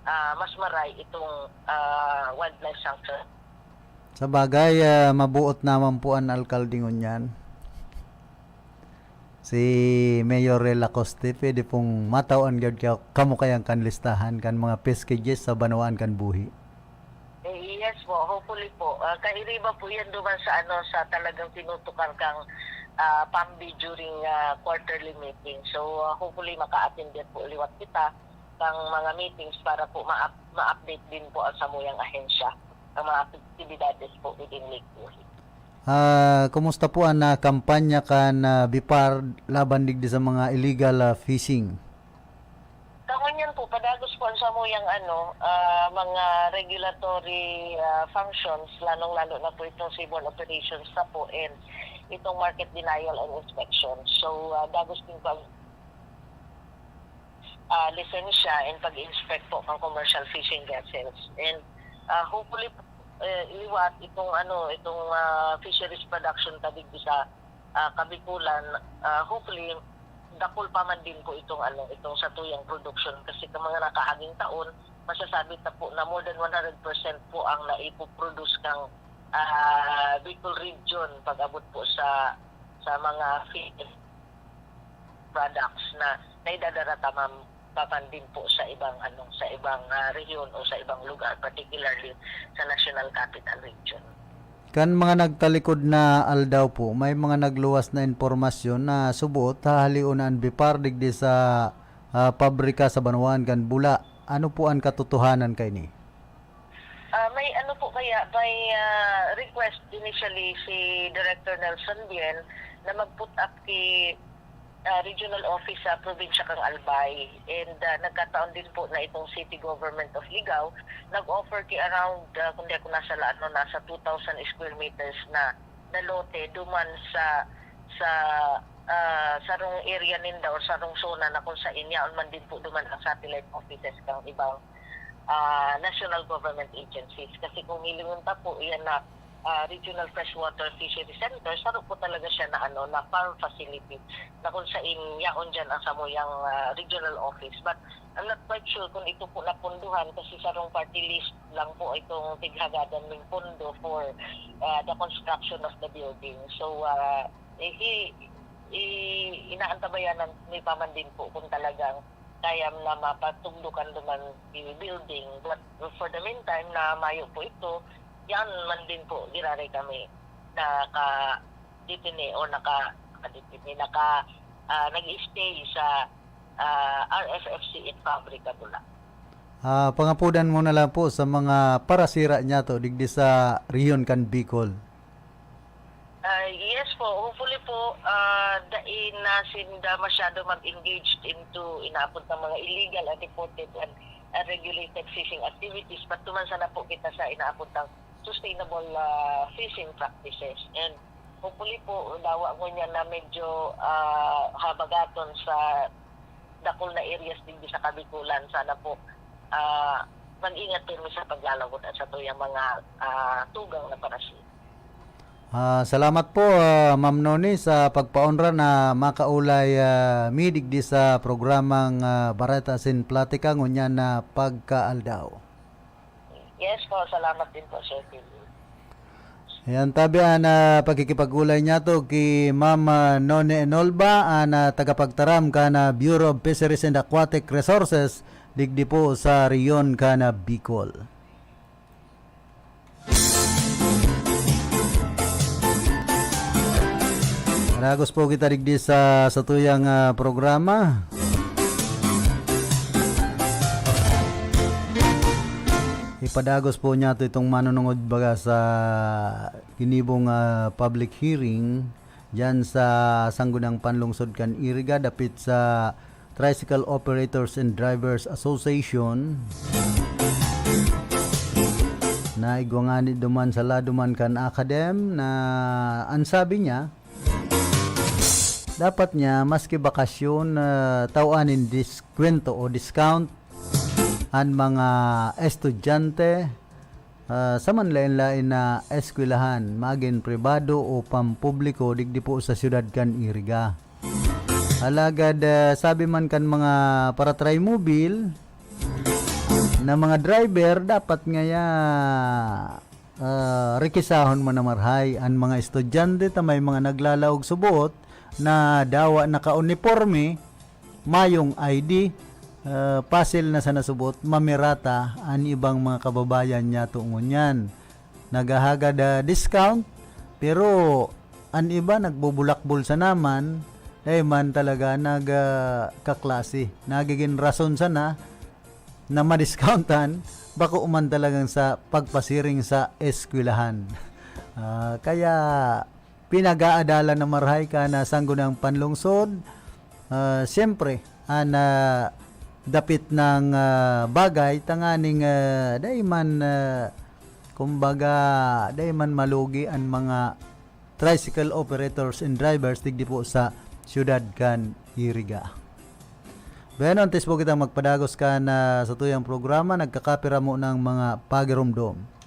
ah, mas maray itong, ah, wildlife sanctuary. Sa bagay, ah, mabuot naman po an alkalde ngunyan. Si Mayor Rel Acoste, pwede pong matawan gyud ka-, kamo kayang kan listahan kan mga peskages sa banwaan kan Buhi. Eh, yes po, hopefully po. Ah, kairiba po yan duman sa, ano, sa talagang tinutukar kang, ah, Pambi during, ah, quarterly meeting. So, ah, hopefully maka-attend din po liwat kita kang mga meetings para po ma-up-, ma-update din po ang samuyang ahensya, ang mga aktibidades po within Lake Buhi. Ah, kumusta po ang, ah, kampanya kan, ah, BIPAR laban digdi sa mga illegal, ah, fishing? Kangunyan po, padagos po ang samuyang, ano, ah, mga regulatory, ah, functions, lalong-lalo na po itong seaborne operations na po and itong market denial and inspection. So, ah, dagos din po ang, ah, lisensya and pag-inspect po ng commercial fishing vessels. And, ah, hopefully, eh, liwat itong, ano, itong, ah, fisheries production ta digdi sa, ah, Kabikulan, ah, hopefully, dakul pa man din po itong, ano, itong satuyang production. Kasi ka mga nakaaging taon, masasabi ta po na more than one hundred percent po ang naipo-produce kang, ah, Bicol region pag-abot po sa, sa mga fi-, products na naidadara ta man, pa man din po sa ibang, ano, sa ibang, ah, rehiyon o sa ibang lugar, particularly sa National Capital Region. Kan mga nagtalikod na aldaw po, may mga nagluwas na impormasyon na suboot hahalion an BIPAR digdi sa, ah, pabrika sa banwaan kan Bula. Ano po an katotohanan kaini? Ah, may ano po kaya, may, ah, request initially si Director Nelson Bien na mag-put up ki ah, regional office sa probinsya kan Albay. And, ah, nagkataon din po na itong City Government of Ligao nag-offer ki around, ah, kung di ako nasala, ano, nasa two thousand square meters na, na lote duman sa, sa, ah, sarong area ninda or sarong zona na kung saan yaon man din po duman ang satellite offices kang ibang, ah, national government agencies. Kasi kung hilingon ta po, iyan na, ah, Regional Freshwater Fishery Center, saro po talaga siya na, ano, na farm facility na kung saan yaon diyan ang samuyang, ah, regional office. But I'm not quite sure kung ito po napunduhan kasi sarong party list lang po itong tighagadan ng pondo for, ah, the construction of the building. So, ah, eh, i-, i-, inaantabayanan mi pa man din po kung talagang kaya na mapatugdukan duman yung building. But for the meantime, na mayo po ito, yan man din po, giraray kami naka-detain o naka, naka-detain, naka, ah, nag-stay sa, ah, R F F C in Fabrica, Bula. Ah, pangapodan mo na lang po sa mga parasira niyato digdi sa rehiyon kan Bicol. Ah, yes po. Hopefully po, ah, dai na sinda masyado mag-engage into inaapod ng mga illegal, unreported, and unregulated fishing activities. Patuman sana po kita sa inaapod ng sustainable, ah, fishing practices. And hopefully po, dawa ngunyan na medyo, ah, habagaton sa dakul na areas digdi sa Kabikulan. Sana po, ah, mag-ingat din sa paglalawod at sa tuyang mga, ah, tugang na parasira. Ah, salamat po, ah, Ma'am Noni, sa pagpaonra na makaulay, ah, mi digdi sa programang, ah, Bareta asin Platika ngunyan na pagkaaldaw. Yes po, salamat din po, Sir Philip. Ayan, tabi an, ah, pakikipag-ulay niyato ki Ma'am, ah, Noni Enolba, an, ah, tagapagtaram kan, ah, Bureau of Fisheries and Aquatic Resources, digdi po sa rehiyon kan, ah, Bicol. Padagos po kita digdi sa satuyang, ah, programa. Ipadagos po niyato itong manunungod baga sa ginibong, ah, public hearing diyan sa Sangguniang Panlungsod kan Iriga dapit sa Tricycle Operators and Drivers Association na igwa ngani duman sa lado man kan ACADEM na an sabi niya, dapat niya maski bakasyon, ah, taw-an nin diskwento o discount an mga estudyante, ah, sa manlaen-laen na eskwelahan, magin pribado o pampubliko, digdi po sa siyudad kan Iriga. Alagad, ah, sabi man kan mga para-Trimobile na mga driver, dapat ngaya, ah, rekisahon man na marahay an mga estudyante ta may mga naglalaog subot na dawa naka-uniporme, mayong I D, ah, pasil na sana subot, mamirata an ibang mga kababayan niyato ngunyan. Naghahagad, ah, discount, pero an iba nagbubulakbol sana man, dai man talaga nag, ah, kaklase. Nagigin rason sana na madiscountan, bako man talagang sa pagpasiring sa eskwelahan. Ah, kaya pinag-aadalan na marahay kan Sangguniang Panlungsod. Ah, siyempre, an, ah, dapit na, ah, bagay, tanganing, ah, dai man, ah, kumbaga, dai man malugi an mga tricycle operators and drivers digdi po sa siyudad kan Iriga. Bueno, antes po kita magpadagos kan, ah, satuyang programa, nagkakapira mo ng mga pagiromdom.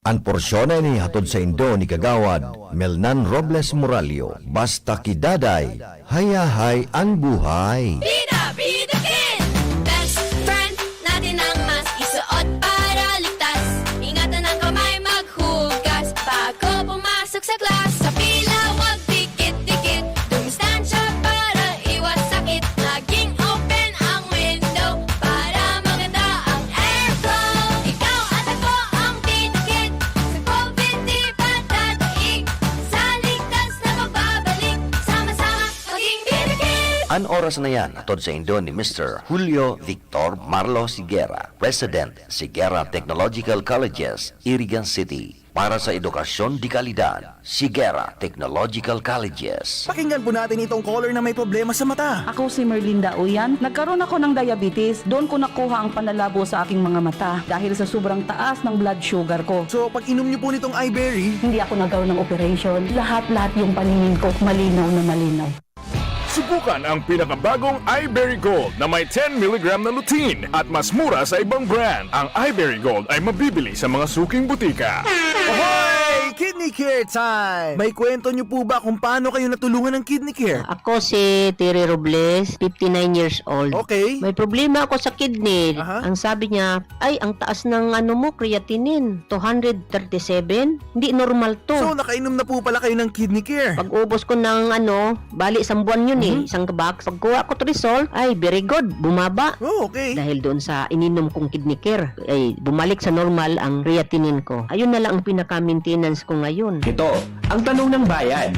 An porsyon na ini hatod saindo ni Kagawad Melnan Robles Morallo. Basta ki Daday, hayahay an buhay. Bida, Bida Kid! Best friend natin ang mask, isuot para ligtas. Ingatan ang kamay, maghugas bago pumasok sa class. Sa pila, wag dikit-dikit. Dumistansya para iwas sakit. Maging open ang window para maganda ang airflow. Ikaw at ako ang Bida Kid. Sa COVID di pa dadaig. Sa ligtas na pagbabalik. Sama-sama maging Bida Kid. An oras na yan, hatod saindo ni Mister Julio Victor Marlo Siguera, President, Siguera Technological Colleges, Iriga City. Para sa edukasyon de kalidad, Sigera Technological Colleges. Pakinggan po natin itong caller na may problema sa mata. Ako si Merlinda Uyan. Nagkaroon ako ng diabetes. Doon ko nakuha ang panlalabo sa aking mga mata dahil sa sobrang taas ng blood sugar ko. So, pag inom niyo po nitong iBerry, Hindi ako nagkaroon ng operation. Lahat-lahat yung paningin ko, malinaw na malinaw. Subukan ang pinakabagong iBerry Gold na may ten milligram na lutein at mas mura sa ibang brand. Ang iBerry Gold ay mabibili sa mga suking butika. Ahoy! Kidney Care Time! May kwento niyo po ba kung paano kayo natulungan ng Kidney Care? Ako si Terry Robles, fifty-nine years old. Okay. May problema ako sa kidney. Aha. Ang sabi niya, "Ay, ang taas ng ano mo, creatinine, two hundred thirty-seven. Hindi normal to." So, nakainom na po pala kayo ng Kidney Care. Pag-ubos ko ng ano, bali isang buwan yun eh, Mhm. isang box. Pagkuha ko result, ay, very good, bumaba. Oh, okay. Dahil doon sa ininom kong Kidney Care, ay bumalik sa normal ang creatinine ko. Ayun na lang ang pinaka-maintenance ko ngayon. Ito ang Tanong ng Bayan,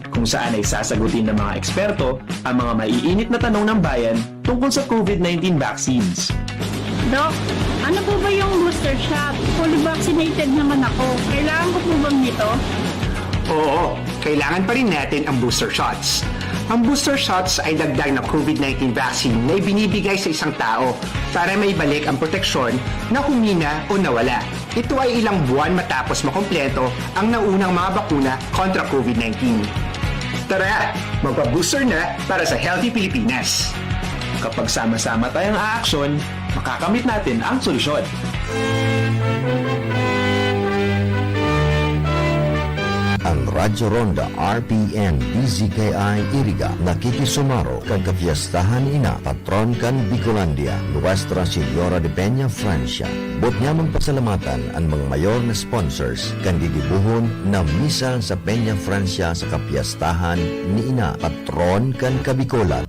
kung saan ay sasagutin ng mga eksperto ang mga maiinit na tanong ng bayan tungkol sa COVID nineteen vaccines. Doc, ano po ba yung booster shot? Fully vaccinated naman ako. Kailangan ko po bang nito? Oo, kailangan pa rin natin ang booster shots. Ang booster shots ay dagdag na COVID nineteen vaccine na ibinibigay sa isang tao para maibalik ang proteksyon na humina o nawala. Ito ay ilang buwan matapos makompleto ang naunang mga bakuna kontra COVID nineteen. Tara, magpa-booster na para sa healthy Pilipinas. Kapag sama-sama tayong aaksyon, makakamit natin ang solusyon. An Radyo Ronda R P N D Z K I Iriga nakikisumaro kan kapiyestahan ina, patron kan Bicolandia, Nuestra Señora de Peña, Francia. Boot niya magpasalamatan an mga mayor na sponsors kan gigibohon na misa sa Peña Francia sa kapiyestahan ni ina, patron kan Kabicolan.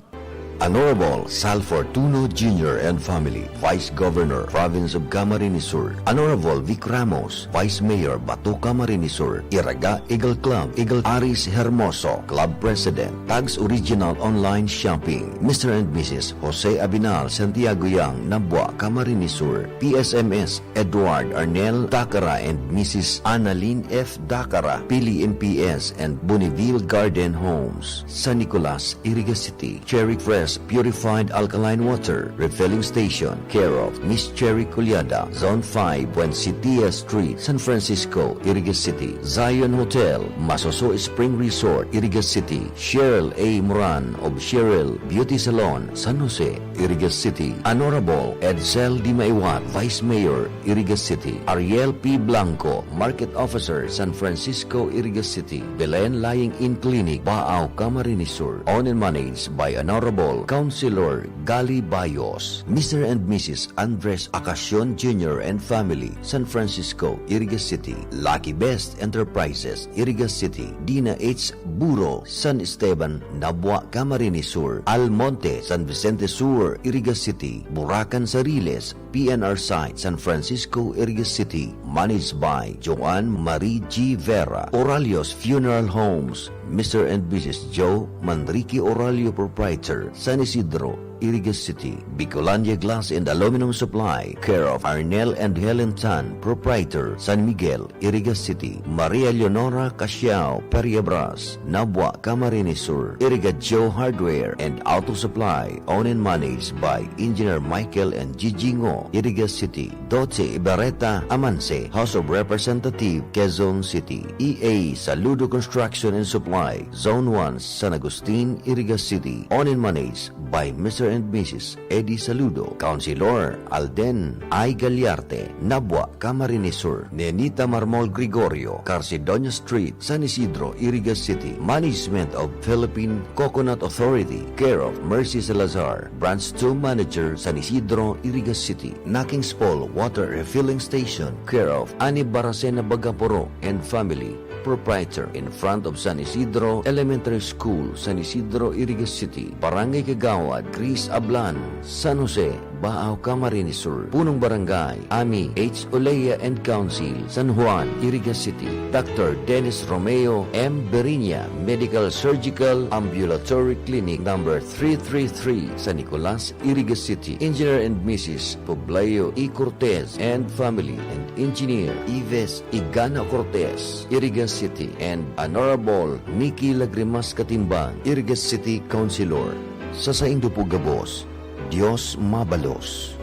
Honorable Sal Fortuno Junior and family, Vice Governor, Province of Camarines Sur. Honorable Vic Ramos, Vice Mayor, Bato, Camarines Sur. Iraga Eagle Club, Eagle Aris Hermoso, Club President, Tags Original Online Shopping, Mister and Missus Jose Abinal Santiago Yang, Nabua, Camarines Sur. P S M S, Edward Arnel Takara and Missus Annalyn F Dakara, Pili M P S and Bonneville Garden Homes, San Nicolas, Iriga City. Cherry Fresh Purified Alkaline Water Refilling Station, care of Miss Cherry Culiada, Zone five, Buensitia Street, San Francisco, Iriga City. Zion Hotel, Masoso Spring Resort, Iriga City. Cheryl A Moran of Cheryl Beauty Salon, San Jose, Iriga City. Honorable Edsel Dimaiwat, Vice Mayor, Iriga City. Ariel P Blanco, Market Officer, San Francisco, Iriga City. Belen Lying-in Clinic, Baao, Camarines Sur. Owned and managed by Honorable Councilor Gali Bayos. Mister and Missus Andres Acacion Junior and family, San Francisco, Iriga City. Lucky Best Enterprises, Iriga City. Dina H Buro, San Esteban, Nabua, Camarines Sur. Almonte, San Vicente Sur, Iriga City. Buracan Sariles, P N R site, San Francisco, Iriga City, managed by Joanne Marie G Vera. Oralios Funeral Homes, Mister and Missus Joe Manrique Oralio, Proprietor, San Isidro, Iriga City. Bicolandia Glass and Aluminum Supply, care of Arnel and Helen Tan, Proprietor, San Miguel, Iriga City. Maria Leonora Casiao Periabras, Nabua, Camarines Sur. Iriga Joe Hardware and Auto Supply, owned and managed by Engineer Michael and Gigi Ngo, Iriga City. Doce Ibarreta Amanse, House of Representative, Quezon City. E A Saludo Construction and Supply, Zone one, San Agustin, Iriga City, owned and managed by Mister and Missus Eddie Saludo. Councilor Alden I Galiarte, Nabua, Camarines Sur. Nenita Marmol Gregorio, Carcedonia Street, San Isidro, Iriga City. Management of Philippine Coconut Authority, care of Mercy Salazar, Branch two Manager, San Isidro, Iriga City. Naking's Paul Water Refilling Station, care of Ani Baracena Bagaporo and family, Proprietor, in front of San Isidro Elementary School, San Isidro, Iriga City. Barangay Kagawad, Cri Ablan, San Jose, Baao, Camarines Sur, Punong Barangay, Ami H. Olea and Council, San Juan, Iriga City, Doctor Dennis Romeo M. Beriña, Medical Surgical Ambulatory Clinic number three three three, San Nicolas, Iriga City, Engineer and Missus Poblayo E. Cortez and family, and Engineer Ives Igana Cortez, Iriga City, and Honorable Nikki Lagrimas Katimbang, Iriga City Councilor. Sa saindo po gabos, Dios mabalos.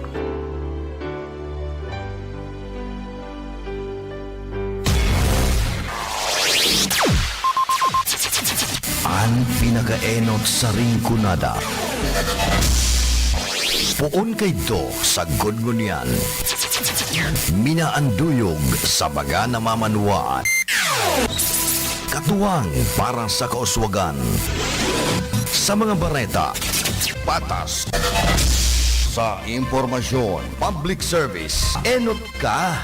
An pinakaenot sa Rinconada. Poon kaidto sagkod ngunyan. Minaanduyog sa mga namamanwaan. Katuwang para sa kauswagan. Sa mga bareta, patas. Sa impormasyon, public service, enot ka.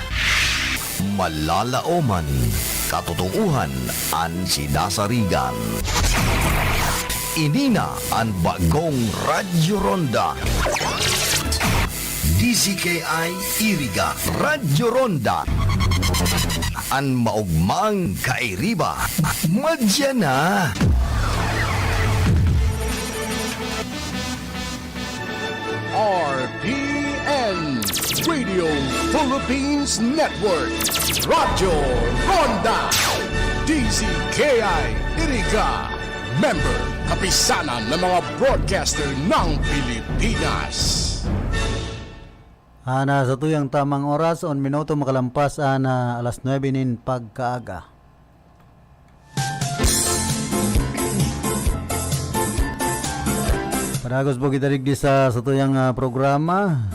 Malalaoman, katotoohan, an sinasarigan. Ini na an bagong Radyo Ronda. D Z K I Iriga, Radyo Ronda. An maogmang kairiba, madya na. R P N, Radio Philippines Network, Radyo Ronda, D Z K I Iriga, member, Kapisanan ng mga Broadcaster ng Pilipinas. Ana sa tuyang tamang oras, on minuto makalampas ana alas nuebe nin pagkaaga. Padagos po kita digdi sa satuyang, ah, programa.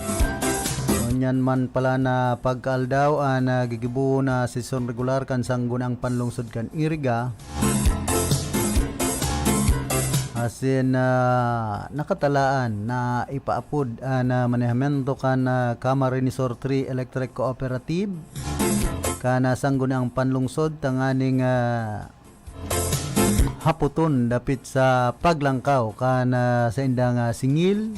Ngunyan man pala na pagkaaldaw an, ah, gigibohon na sesyon regular kan Sangguniang Panlungsod kan Iriga. Asin, ah, nakatalaan na ipaapod an, ah, manehamento kan, ah, Camarines Sur three Electric Cooperative kan, ah, Sangguniang Panlungsod tanganing, ah, hapoton dapit sa paglangkaw kan, ah, saindang, ah, singil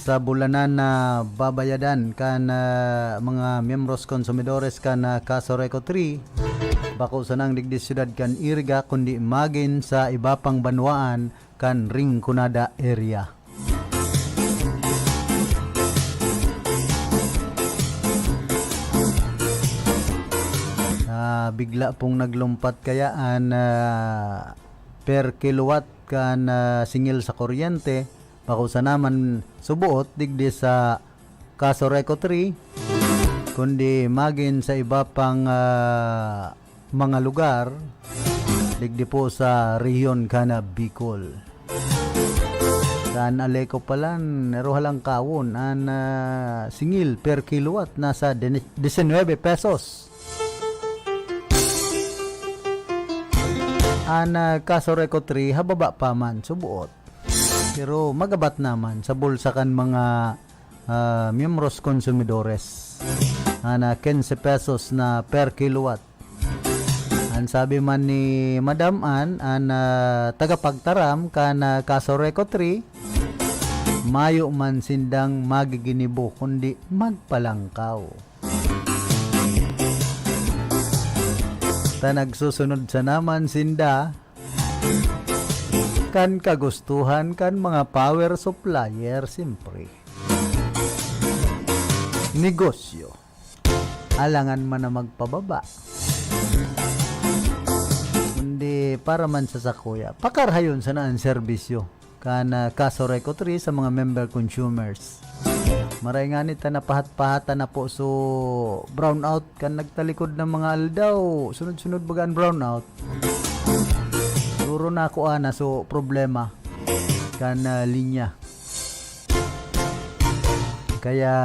sa bulanan na babayadan kan, ah, mga miyembros konsumidores kan, ah, Casureco three, bako sanang digdi syudad kan Iriga, kundi magin sa iba pang banwaan kan Rinconada area. Ah, bigla pong naglumpat kaya an, ah, per kilowatt kan, ah, singil sa kuryente, bako sana man suboot digdi sa Casureco three, kundi magin sa iba pang, ah, mga lugar, digdi po sa rehiyon kan Bicol. Sa Aleco pala, nero halangkawon an, ah, singil per kilowatt nasa den-, diecinueve pesos. An, ah, Casureco three, hababa pa man, suboot. Pero magabat naman sa bulsa kan mga, ah, miyembros konsumidores. An, ah, quince pesos na per kilowatt. An sabi man ni Madam Ann, an, ah, tagapagtaram kan, ah, Casureco three, mayo man sindang magiginibo kundi magpalangkaw. Ta nagsusunod sana man sinda kan kagustuhan kan mga power supplier, siyempre. Negosyo. Alangan man na magpababa. Kundi para man sa sakuya, pakarhayon sana an serbisyo kan, ah, Casureco three sa mga member consumers. Maray ngani ta napahat-pahatan na po so brownout kan nagtalikod na mga aldaw. Sunod-sunod baga an brownout. Duro na ako ana so problema kan, ah, linya. Kaya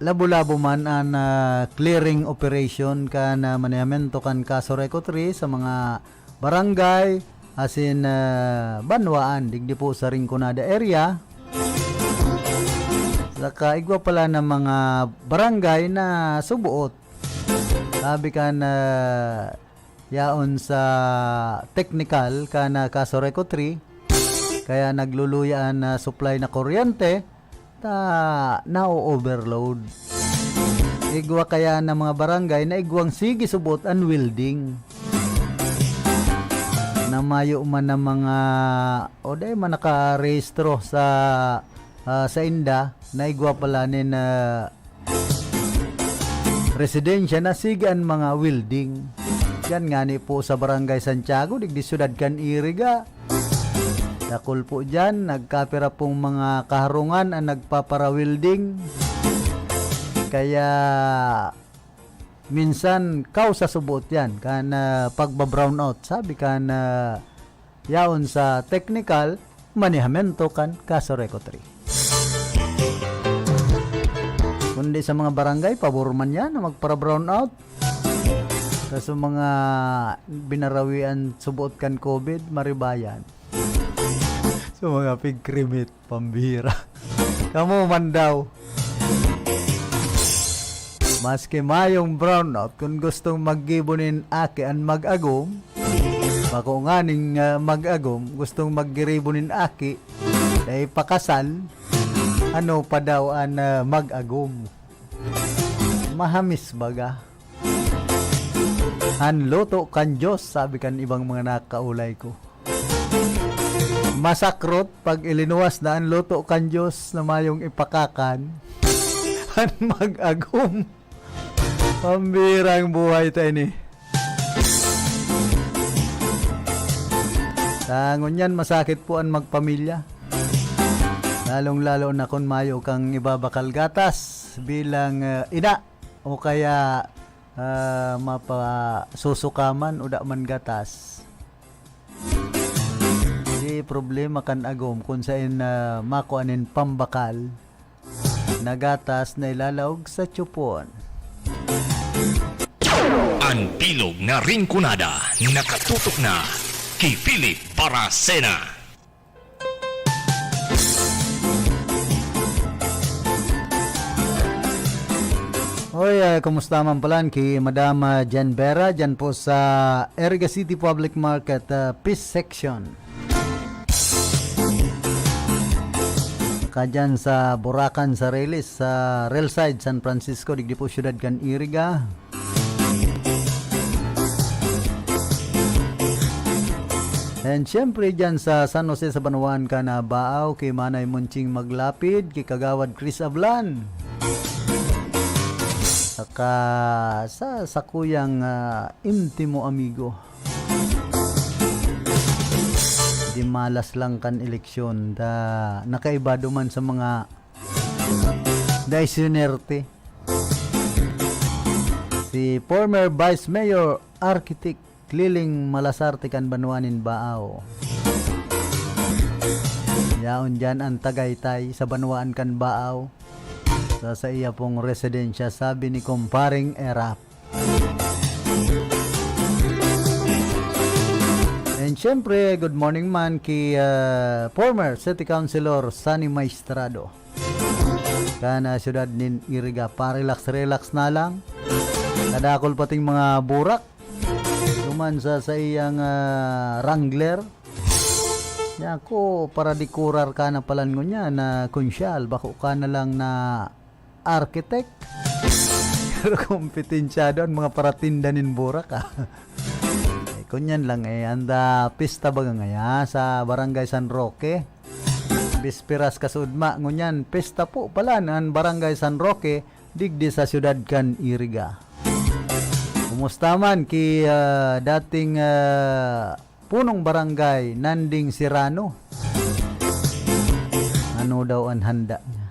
labo-labo man an, ah, clearing operation kan, ah, manehamento kan Casureco three sa mga barangay asin, ah, banwaan digdi po sa Rinconada area. Saka igwa pala na mga barangay na suboot. Sabi kan, ah, yaon sa technical kan, ah, Casureco three, Kaya nagluluya an, ah, supply na kuryente, ta nao-overload. Igwa kaya na mga barangay na igwang sige subot an welding. Na mayo man na mga, o dai man nakarehistro sa, ah, sainda, na igwa pala nin, ah, residensya na sige an mga welding. Yan ngani po sa Barangay Santiago, digdi siyudad kan Iriga. Dakul po diyan, nagkapira pong mga kaharungan ang nagpapara-welding. Kaya minsan, kausa subot yan, kan, ah, pagba-brownout. Sabi kan, ah, yaon sa technical, manehamiento kan Casureco three. Kundi sa mga barangay, pabor man yan na magpara-brownout. Sa, sa mga binarawian subot kan COVID, maribayan. Sa mga pigkrimit, pambihira. Kamo man daw. Maski mayong brownout, kun gustong maggibo nin aki an mag-agom, bako nganing, ah, mag-agom, gustong maggiribo nin aki, na ipakasal, ano pa daw an, ah, mag-agom? Mahamis baga. An luto kan Diyos, sabi kan ibang mga nakaulay ko. Masakrot pag ilinuwas na an luto kan Diyos na mayong ipakakan. An mag-agom. Pambirang buhay ta ini. Sa ngunyan, masakit po an magpamilya. Lalong-lalo na kun mayo kang ibabakal gatas bilang, ah, ina o kaya, ah, mapasusukaman o da man gatas. Di problema kan agom kun saen, ah, makua nin pambakal na gatas na ilalaog sa tiyupon. An bilog na Rinconada, nakatutok na ki Philip Baracena. Hoy, ah, kumusta man palan ki Madam, ah, Jen Vera, dyan po sa Iriga City Public Market, ah, Peace Section. Saka dyan sa Buracan, sa Riles, sa Railside, San Francisco, digdi po siyudad kan Iriga. And siyempre, dyan sa San Jose, sa banwaan kan Baao, ki Manay Monching Maglapid, ki Kagawad Chris Ablan. Saka sa sakuyang, ah, intimo amigo. Di malas lang kan eleksyon, da, nakaiba duman sa mga dai sinerte. Si former Vice Mayor Architect Liling Malasarte kan banwa nin Baao. Yaon diyan an Tagaytay sa banwaan kan Baao. Sa saiya pong residensya, sabi ni Kumparing Erap. And syempre, good morning man ki, ah, former City Councilor Sonny Maestrado. Kan, ah, siyudad nin Iriga, pa-relax-relax na lang. Kadakol pating mga burak. Duman sa saiyang, ah, Wrangler. Naku, para dekurar ka na palan ngunyan na konsyal, bako ka na lang na architect. Pero kompetensyado an mga paratinda nin burak, ah. Eh, kunyan lang, eh, anda pista baga ngaya sa Barangay San Roque. Bisperas kasudma, ngunyan, pista po pala an Barangay San Roque, digdi sa siyudad kan Iriga. Kumusta man ki, ah, dating, ah, punong barangay Nanding Serrano? Ano daw an handa niya?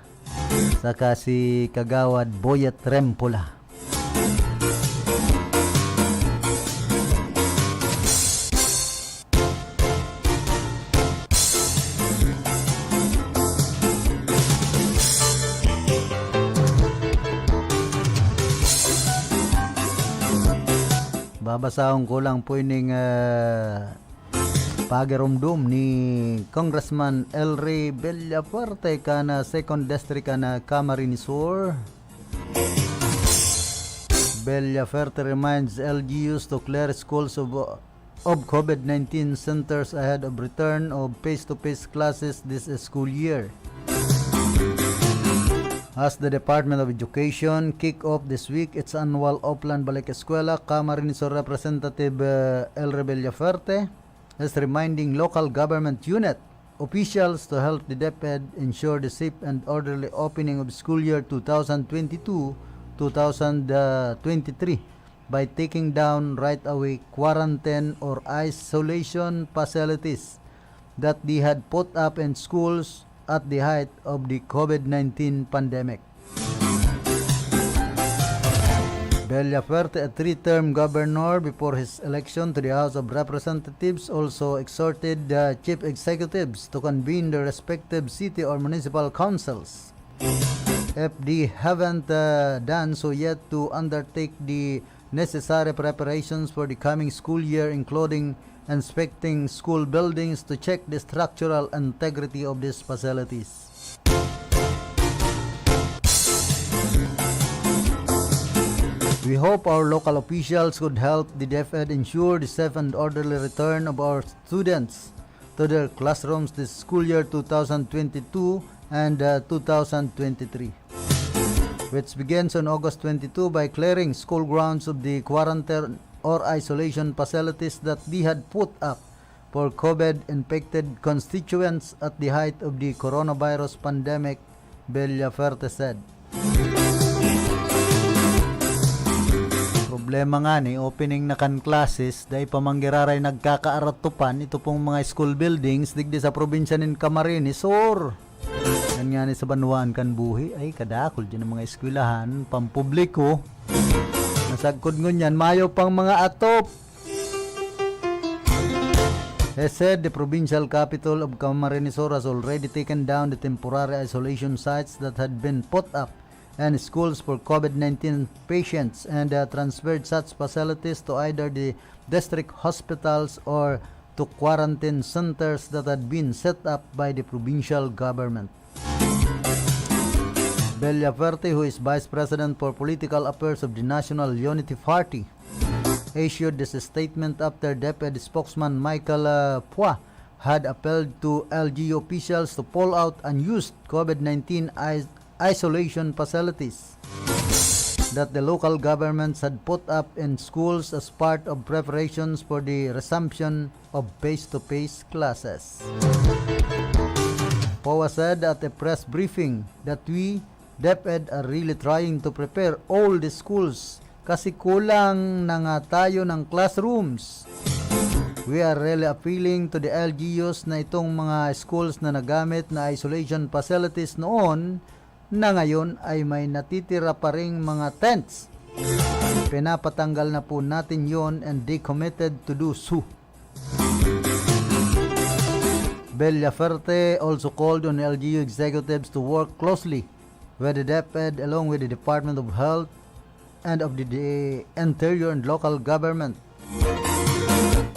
Saka si Kagawad Boyet Rempola. Babasahon ko lang po ining, ah, pagirumdom ni Congressman El Rey Villafuerte kan, ah, Second District kan, ah, Camarines Sur. Villafuerte reminds L G Us to clear schools of, uh, of COVID nineteen centers ahead of return of face-to-face classes this school year. As the Department of Education kick off this week its annual Oplan Balik Eskwela, Camarines Sur Representative, uh, Elre Villafuerte is reminding local government unit officials to help the DepEd ensure the safe and orderly opening of school year two thousand twenty-two, two thousand twenty-three by taking down right away quarantine or isolation facilities that they had put up in schools at the height of the COVID nineteen pandemic. Villafuerte, a three-term governor, before his election to the House of Representatives, also exhorted the chief executives to convene their respective city or municipal councils, if they haven't, uh, done so yet, to undertake the necessary preparations for the coming school year, including inspecting school buildings to check the structural integrity of these facilities. We hope our local officials could help the DepEd ensure the safe and orderly return of our students to their classrooms this school year two thousand twenty-two and, uh, two thousand twenty-three, which begins on August twenty-two by clearing school grounds of the quarantine or isolation facilities that they had put up for COVID infected constituents at the height of the coronavirus pandemic, Villafuerte said. Problema nga ni opening na kan classes, dai pa man giraray nagkakaaratupan ito pong mga school buildings digdi sa probinsya nin Camarines Sur. Yan nga ni sa banwaan kan buhi, ay kadakul din ang mga eskwelahan, pampubliko. Nasagkod ngunyan, mayo pang mga atop. He said the provincial capital of Camarines Sur has already taken down the temporary isolation sites that had been put up and schools for COVID nineteen patients and, uh, transferred such facilities to either the district hospitals or to quarantine centers that had been set up by the provincial government. Villafuerte, who is Vice President for Political Affairs of the National Unity Party, issued this statement after DepEd spokesman Michael, uh, Pua had appealed to L G U officials to pull out unused COVID nineteen is-, isolation facilities that the local governments had put up in schools as part of preparations for the resumption of face-to-face classes. Pua said at a press briefing that we, DepEd, are really trying to prepare all the schools kasi kulang na nga tayo ng classrooms. We are really appealing to the L G Us na itong mga schools na nagamit na isolation facilities noon na ngayon ay may natitira pa ring mga tents. Pinapatanggal na po natin yon and they committed to do so. Villafuerte also called on L G U executives to work closely with the DepEd along with the Department of Health and of the, the Interior and local government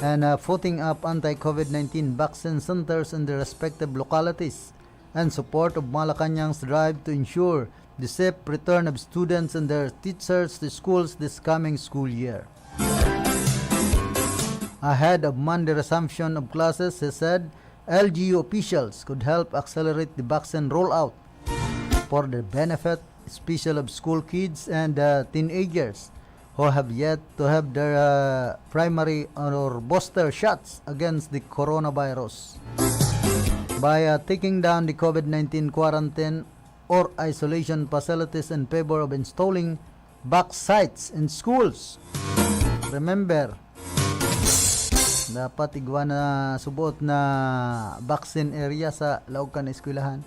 and, uh, putting up anti-COVID nineteen vaccine centers in their respective localities and support of Malacañang's drive to ensure the safe return of students and their teachers to schools this coming school year. Ahead of Monday resumption of classes, he said L G U officials could help accelerate the vaccine rollout for the benefit, especially of school kids and, uh, teenagers who have yet to have their, uh, primary or booster shots against the coronavirus. By, uh, taking down the COVID nineteen quarantine or isolation facilities in favor of installing vax sites in schools. Remember, dapat igwa na subuot na vaccine area sa laog kan eskwelahan.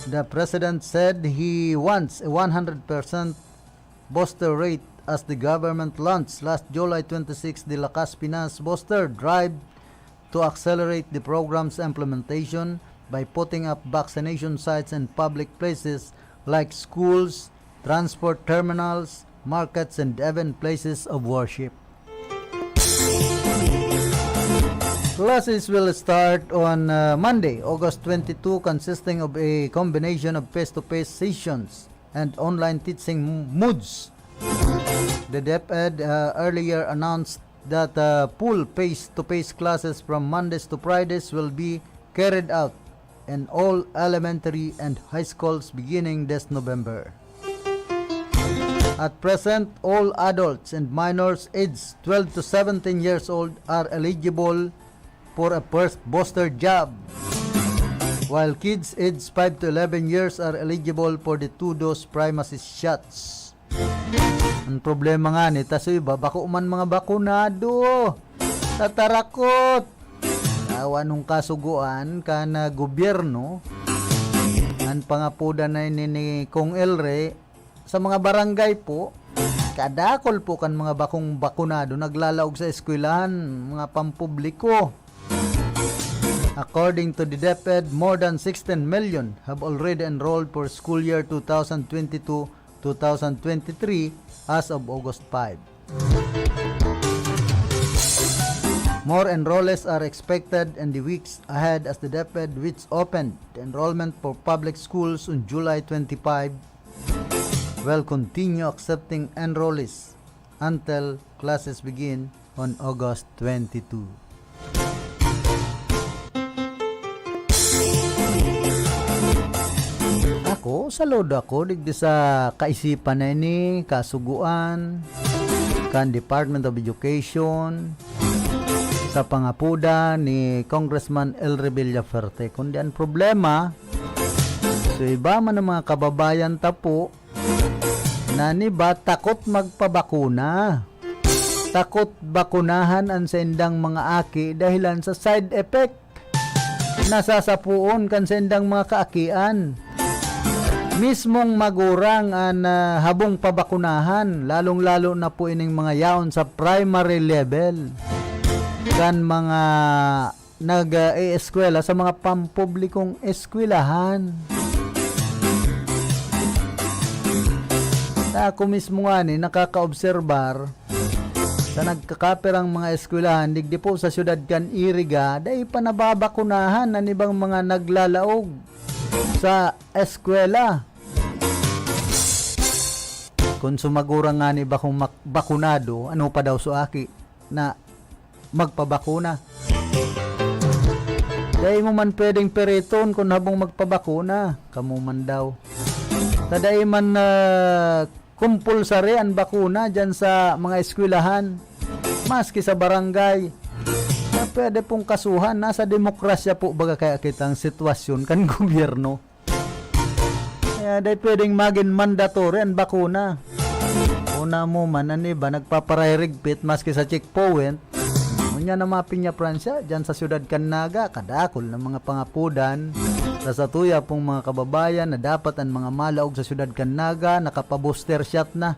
The president said he wants a one hundred percent booster rate as the government launched last July twenty-six the Lakas Pinas Booster Drive to accelerate the program's implementation by putting up vaccination sites in public places like schools, transport terminals, markets, and even places of worship. Classes will start on, uh, Monday, August twenty-two, consisting of a combination of face-to-face sessions and online teaching modes. The DepEd, uh, earlier announced that, uh, full face-to-face classes from Mondays to Fridays will be carried out in all elementary and high schools beginning this November. At present, all adults and minors aged twelve to seventeen years old are eligible for a first booster jab, while kids aged five to eleven years are eligible for the two-dose primacy shots. Ang problema nga ni, ta sa iba, bako man mga bakunado. Tatarakot! Awa nung kasugoan kan, ah, gobyerno, an pangapodan na ini ni Kong Elre, sa mga barangay po, kadakol po kan mga bakong bakunado naglalaog sa eskwelahan, mga pampubliko. According to the DepEd, more than sixteen million have already enrolled for school year two thousand twenty-two two thousand twenty-three as of August five. More enrollees are expected in the weeks ahead as the DepEd, which opened the enrollment for public schools on July twenty-five, will continue accepting enrollees until classes begin on August twenty-two. Ako, saludo ako digdi sa kaisipan na ini, kasugoan kan Department of Education sa pangapodan ni Congressman Elre Villafuerte. Kundi ang problema, sa iba man ang mga kababayan ta po, na an iba takot magpabakuna. Takot bakunahan an saindang mga aki dahelan sa side effect na sasapoon kan saindang mga kaakian. Mismong magurang an, ah, habong pabakunahan, lalong-lalo na po ining mga yaon sa primary level kan mga nag-, ah, e-eskwela sa mga pampublikong eskwelahan. Sa ako mismo ngani, nakakaobserbar sa nagkakapirang mga eskwelahan digdi po sa siyudad kan Iriga, dai pa nababakunahan an ibang mga naglalaog sa eskwela. Kun sumagura ngani bakong mak-, bakunado, ano pa daw so aki na magpabakuna. Dai mo man pwedeng piriton kun habong magpabakuna. Kamo man daw. Ta dai man, ah, compulsory an bakuna diyan sa mga eskwelahan, maski sa barangay. Na pwede pong kasuhan, nasa demokrasya po baga kaya kitang sitwasyon kan gobyerno. Kaya dai pwedeng magin mandatory an bakuna. Una mo man, an iba nagpaparahirigpit maski sa checkpoint. Ngunyan na mga Peña Francia, dyan sa siyudad kan Naga, kadakol na mga pangapodan sa satuya pong mga kababayan na dapat an mga malaog sa siyudad kan Naga nakapabooster shot na.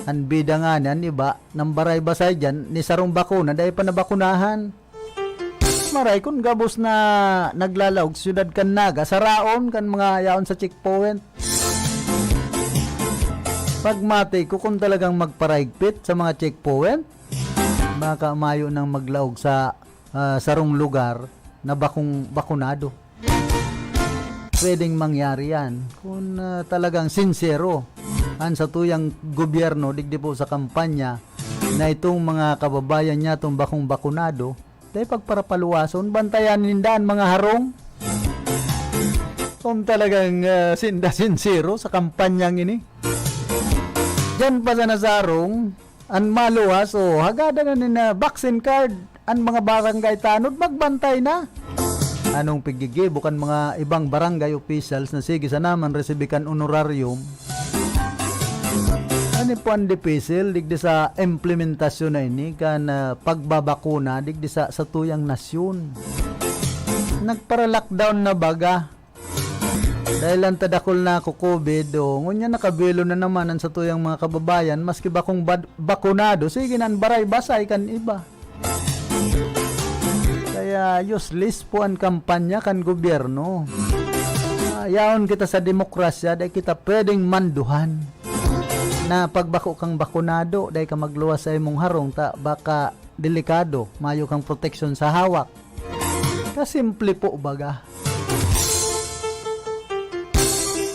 An bida ngani, an iba, nang baray-basay dyan, ni sarong bakuna, dai pa nabakunahan. Maray kun gabos na naglalaog sa siyudad kan Naga, saraon kan mga yaon sa checkpoint. Pagmati ko, kung talagang magparahigpit sa mga checkpoint, baka mayo nang maglaog sa, ah, sarong lugar na bakong bakunado. Pwedeng mangyari yan kung, ah, talagang sinsero an satuyang gobyerno digdi po sa kampanya na itong mga kababayan niya, itong bakong bakunado, dai pagparapaluwason, bantayan ninda an mga harong. Kung talagang, ah, sinda sinsero sa kampanyang ini. Diyan pa sana sa harong, an maluwas, o, hagada na nin, ah, vaccine card, an mga barangay tanod, magbantay na. Anong piggigibo kan mga ibang barangay officials na sige sana man resibi kan honorarium? Ano po ang dipisil digdi sa implementasyon na ini kan, ah, pagbabakuna digdi sa satuyang nasyon? Nagpara-lockdown na baga. Dahil lang ta dakul na ako COVID, o, ngunyan nakabuelo na naman ang satuyang mga kababayan, maski bakong bad-, bakunado, sige na, an baray-basay kan iba. Kaya useless po an kampanya kan gobyerno. Ah, yaon kita sa demokrasya, dai kita pwedeng manduhan na pag bako kang bakunado, dai ka magluwas sa imong harong ta baka delikado, mayo kang proteksyon sa hawak. Kasimple po baga.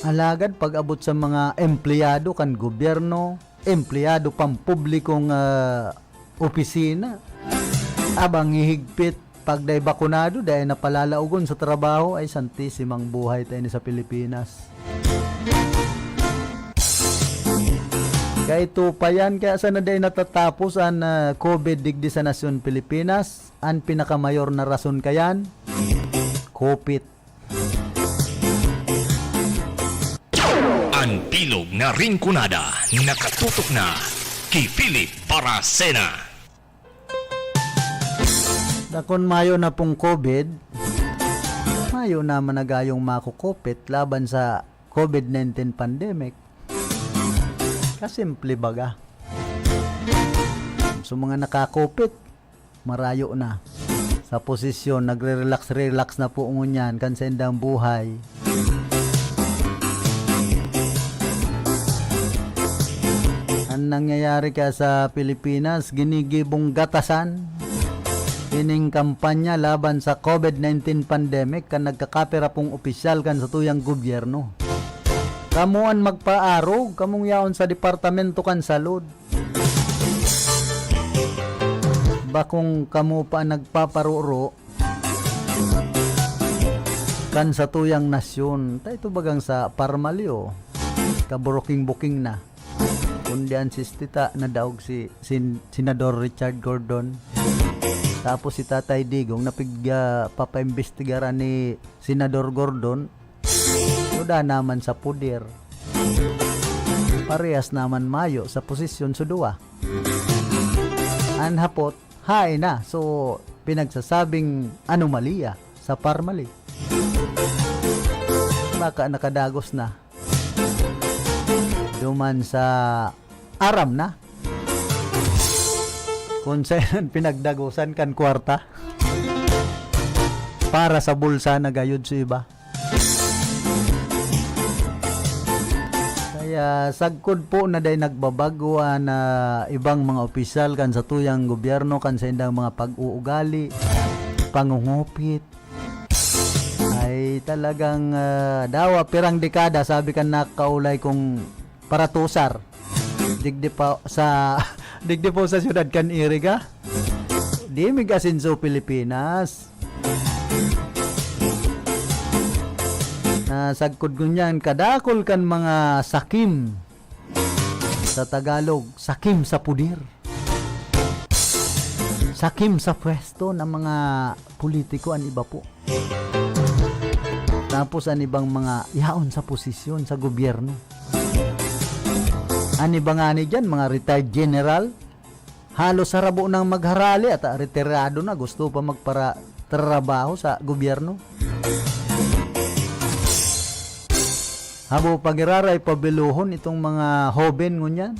Alagad pag-abot sa mga empleyado kan gobyerno, empleyado pampublikong, ah, opisina. Abang hihigpit, pag dai bakunado, dai na palalaogon sa trabaho. Ay, santisimang buhay tayo ni sa Pilipinas. Kaya ito pa yan, kaya sana dai natatapos an, ah, COVID digdi sa nasyon Pilipinas. An pinakamayor na rason kayan, kupit. An bilog na Rinconada nakatutok na ki Philip Baracena. Dakon mayo na pong COVID, mayo naman na gayong makukupit laban sa COVID nineteen pandemic. Kasimple baga. Sa mga nakakupit, marayo na sa posisyon, nagre-relax-relax na po ngunyan kan saindang buhay. An nangyayari ka sa Pilipinas, ginigibong gatasan ining kampanya laban sa COVID nineteen pandemic kan nagkakapira pong opisyal kan satuyang gobyerno. Kamo an magpaarog, kamong yaon sa departamento kan salud. Bakong kamo pa nagpaparoro kan satuyang nasyon. Ta ito bagang sa parmalyo, kaburuking-buking na. Kundi an sistita, nadaog si Sen-, Senador Richard Gordon. Tapos si Tatay Digong, napig-, ah, papaimbestigaran ni Senador Gordon. Duda naman sa puder. Parehas naman mayo sa posisyon sa duwa. An hapot, haen na. So, pinagsasabing anomalya sa parmali. Baka nakadagos na. Duman sa aram na. Kung saan pinagdagosan kan kwarta. Para sa bulsa na gayud sa iba. Kaya sagkod po na dai nagbabago an, ah, ibang mga opisyal kan satuyang gobyerno kan saindang mga pag-uugali, pangungupit. Ay talagang, ah, dawa pirang dekada, sabi kan nakaulay kong paratusar. Digdi pa sa, digdi po sa siyudad kan Iriga. Di mig asenso Pilipinas. Na sagkod ngunyan, kadakol kan mga sakim. Sa Tagalog, sakim sa puder. Sakim sa pwesto ng mga politiko an iba po. Tapos an ibang mga yaon sa posisyon sa gobyerno. An iba ngani diyan, mga retired general, halos harabo nang magharali at, ah, retirado na, gusto pa magpara-, trabaho sa gobyerno. Habo pa giraray pabiluhon itong mga hoben ngunyan.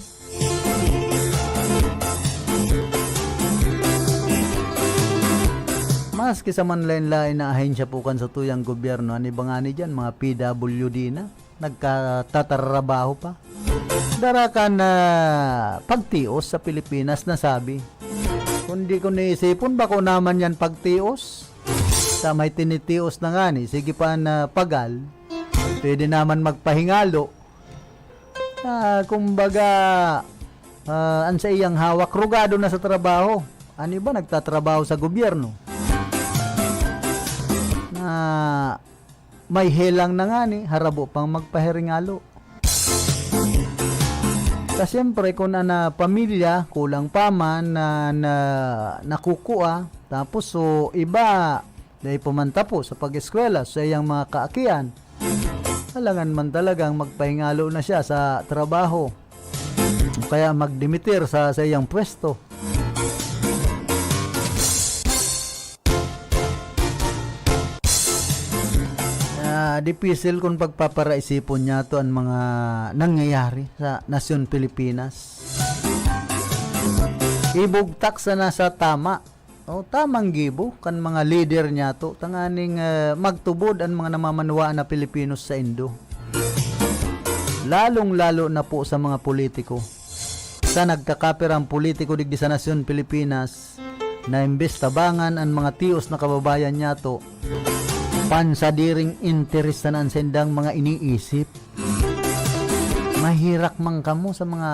Maski sa manlain-lain na ahensya po kan satuyang gobyerno, an iba ngani diyan, mga P W D na, nagkatatrabaho pa. Dara kan, ah, pagtios sa Pilipinas na sabi. Kundi kung iisipon, bako naman yan pagtios. Sa may tinitios na ngani, sige pa na pagal, pwede naman magpahingalo. Ah, kumbaga, ah, an saiyang hawak, rugado na sa trabaho. An iba nagtatrabaho sa gobyerno. Na may helang na ngani, harabo pang magpahingalo. Ta siyempre, kun an, ah, pamilya, kulang pa man na, na nakukua, tapos so iba, dai pa man tapos sa pag-eskwela sa iyang mga kaakian, alangan man talagang magpahingalo na siya sa trabaho o kaya magdimitir sa, sa iyang pwesto. Ah, dipisil kung pagpaparaisipon niya to an mga nangyayari sa nasyon Pilipinas. Ibugtak sana sa tama o tamang gibo kan mga lider niyato tanganing, ah, magtubod an mga namamanwaan na Pilipino sa indo. Lalong-lalo na po sa mga politiko. Sa nagkakapirang politiko digdi sa nasyon Pilipinas, na imbes tabangan an mga tios na kababayan niyato, pansadiring interes sana an saindang mga iniisip. Mahirak man kamo sa mga,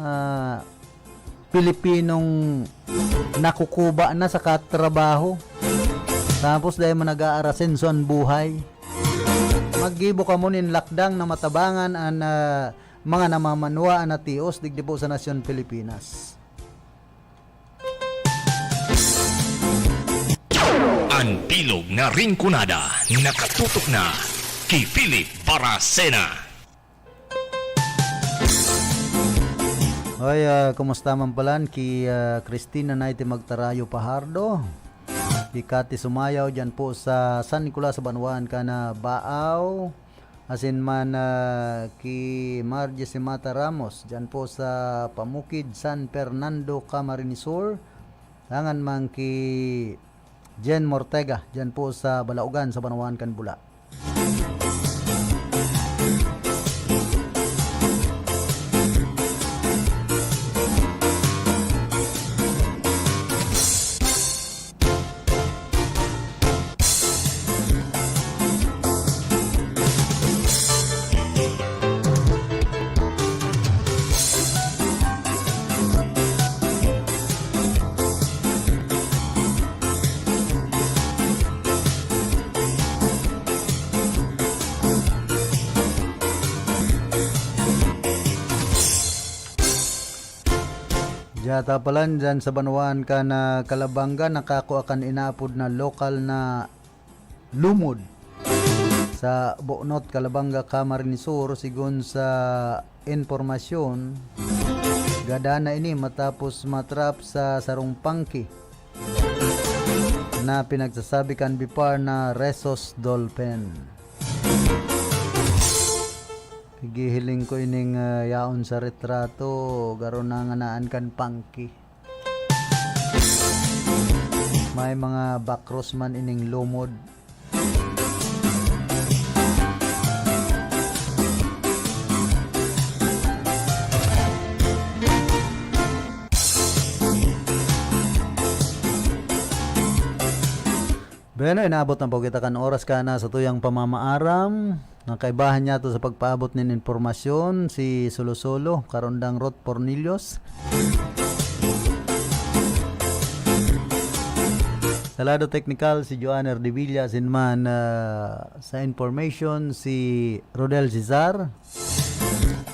ah, Pilipinong nakukuba na sa katrabaho. Tapos dahil mo nag-aarasenso ang buhay. Maggibo kamo nin lakdang na matabangan an, ah, mga namamanwa an natios digdi po sa nasyon Pilipinas. An bilog na Rinconada nakatutok na ki Philip Baracena. Hoy, ah, kumusta man palan ki, ah, Christina Naite Magtarayo Pahardo? Ki Cathy Sumayaw dyan po sa San Nicolas, sa banwaan kan Baao. Asin man, ah, ki Margie Simata Ramos dyan po sa Pamukid, San Fernando, Camarines Sur. Dangan man ki Jen Mortega dyan po sa Balaogan, sa banwaan kan Bula. Diyata palan dyan sa banwaan kan Calabanga, nakakua kan inaapod na lokal na lumod sa Bonot, Calabanga, Camarines Sur, sigon sa impormasyon. Gada na ini matapos matrap sa sarong pangki na pinagsasabi kan BIPAR na rhesus dolphin. Gihiling ko ining, ah, yaon sa retrato, garo na nganaan kan pangki. May mga bakros man ining lumod. Bueno, inabot na po kita kan oras kana sa tuyang pamamaaram. Ang kaibahan niya to sa pagpaabot nin impormasyon, si Solo-Solo, Karondang Ruth Pornillos. Sa lado teknikal, si Joanne Erdevilla, asin man, ah, sa information, si Rodel Cesar.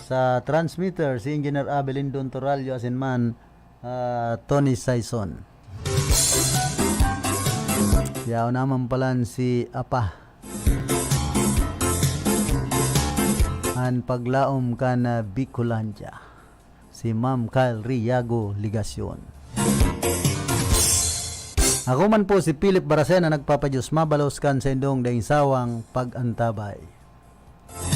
Sa transmitter, si Engineer Abel Indon Torallo, asin man, ah, Tony Saison. Yaon naman palan si Apa. An paglaom kan, ah, Bicolandia, si Ma'am Kyle Riago Legacion. Ako man po si Philip Baracena, nagpapadiyos mabalos kan saindong daing sawang pag-antabay.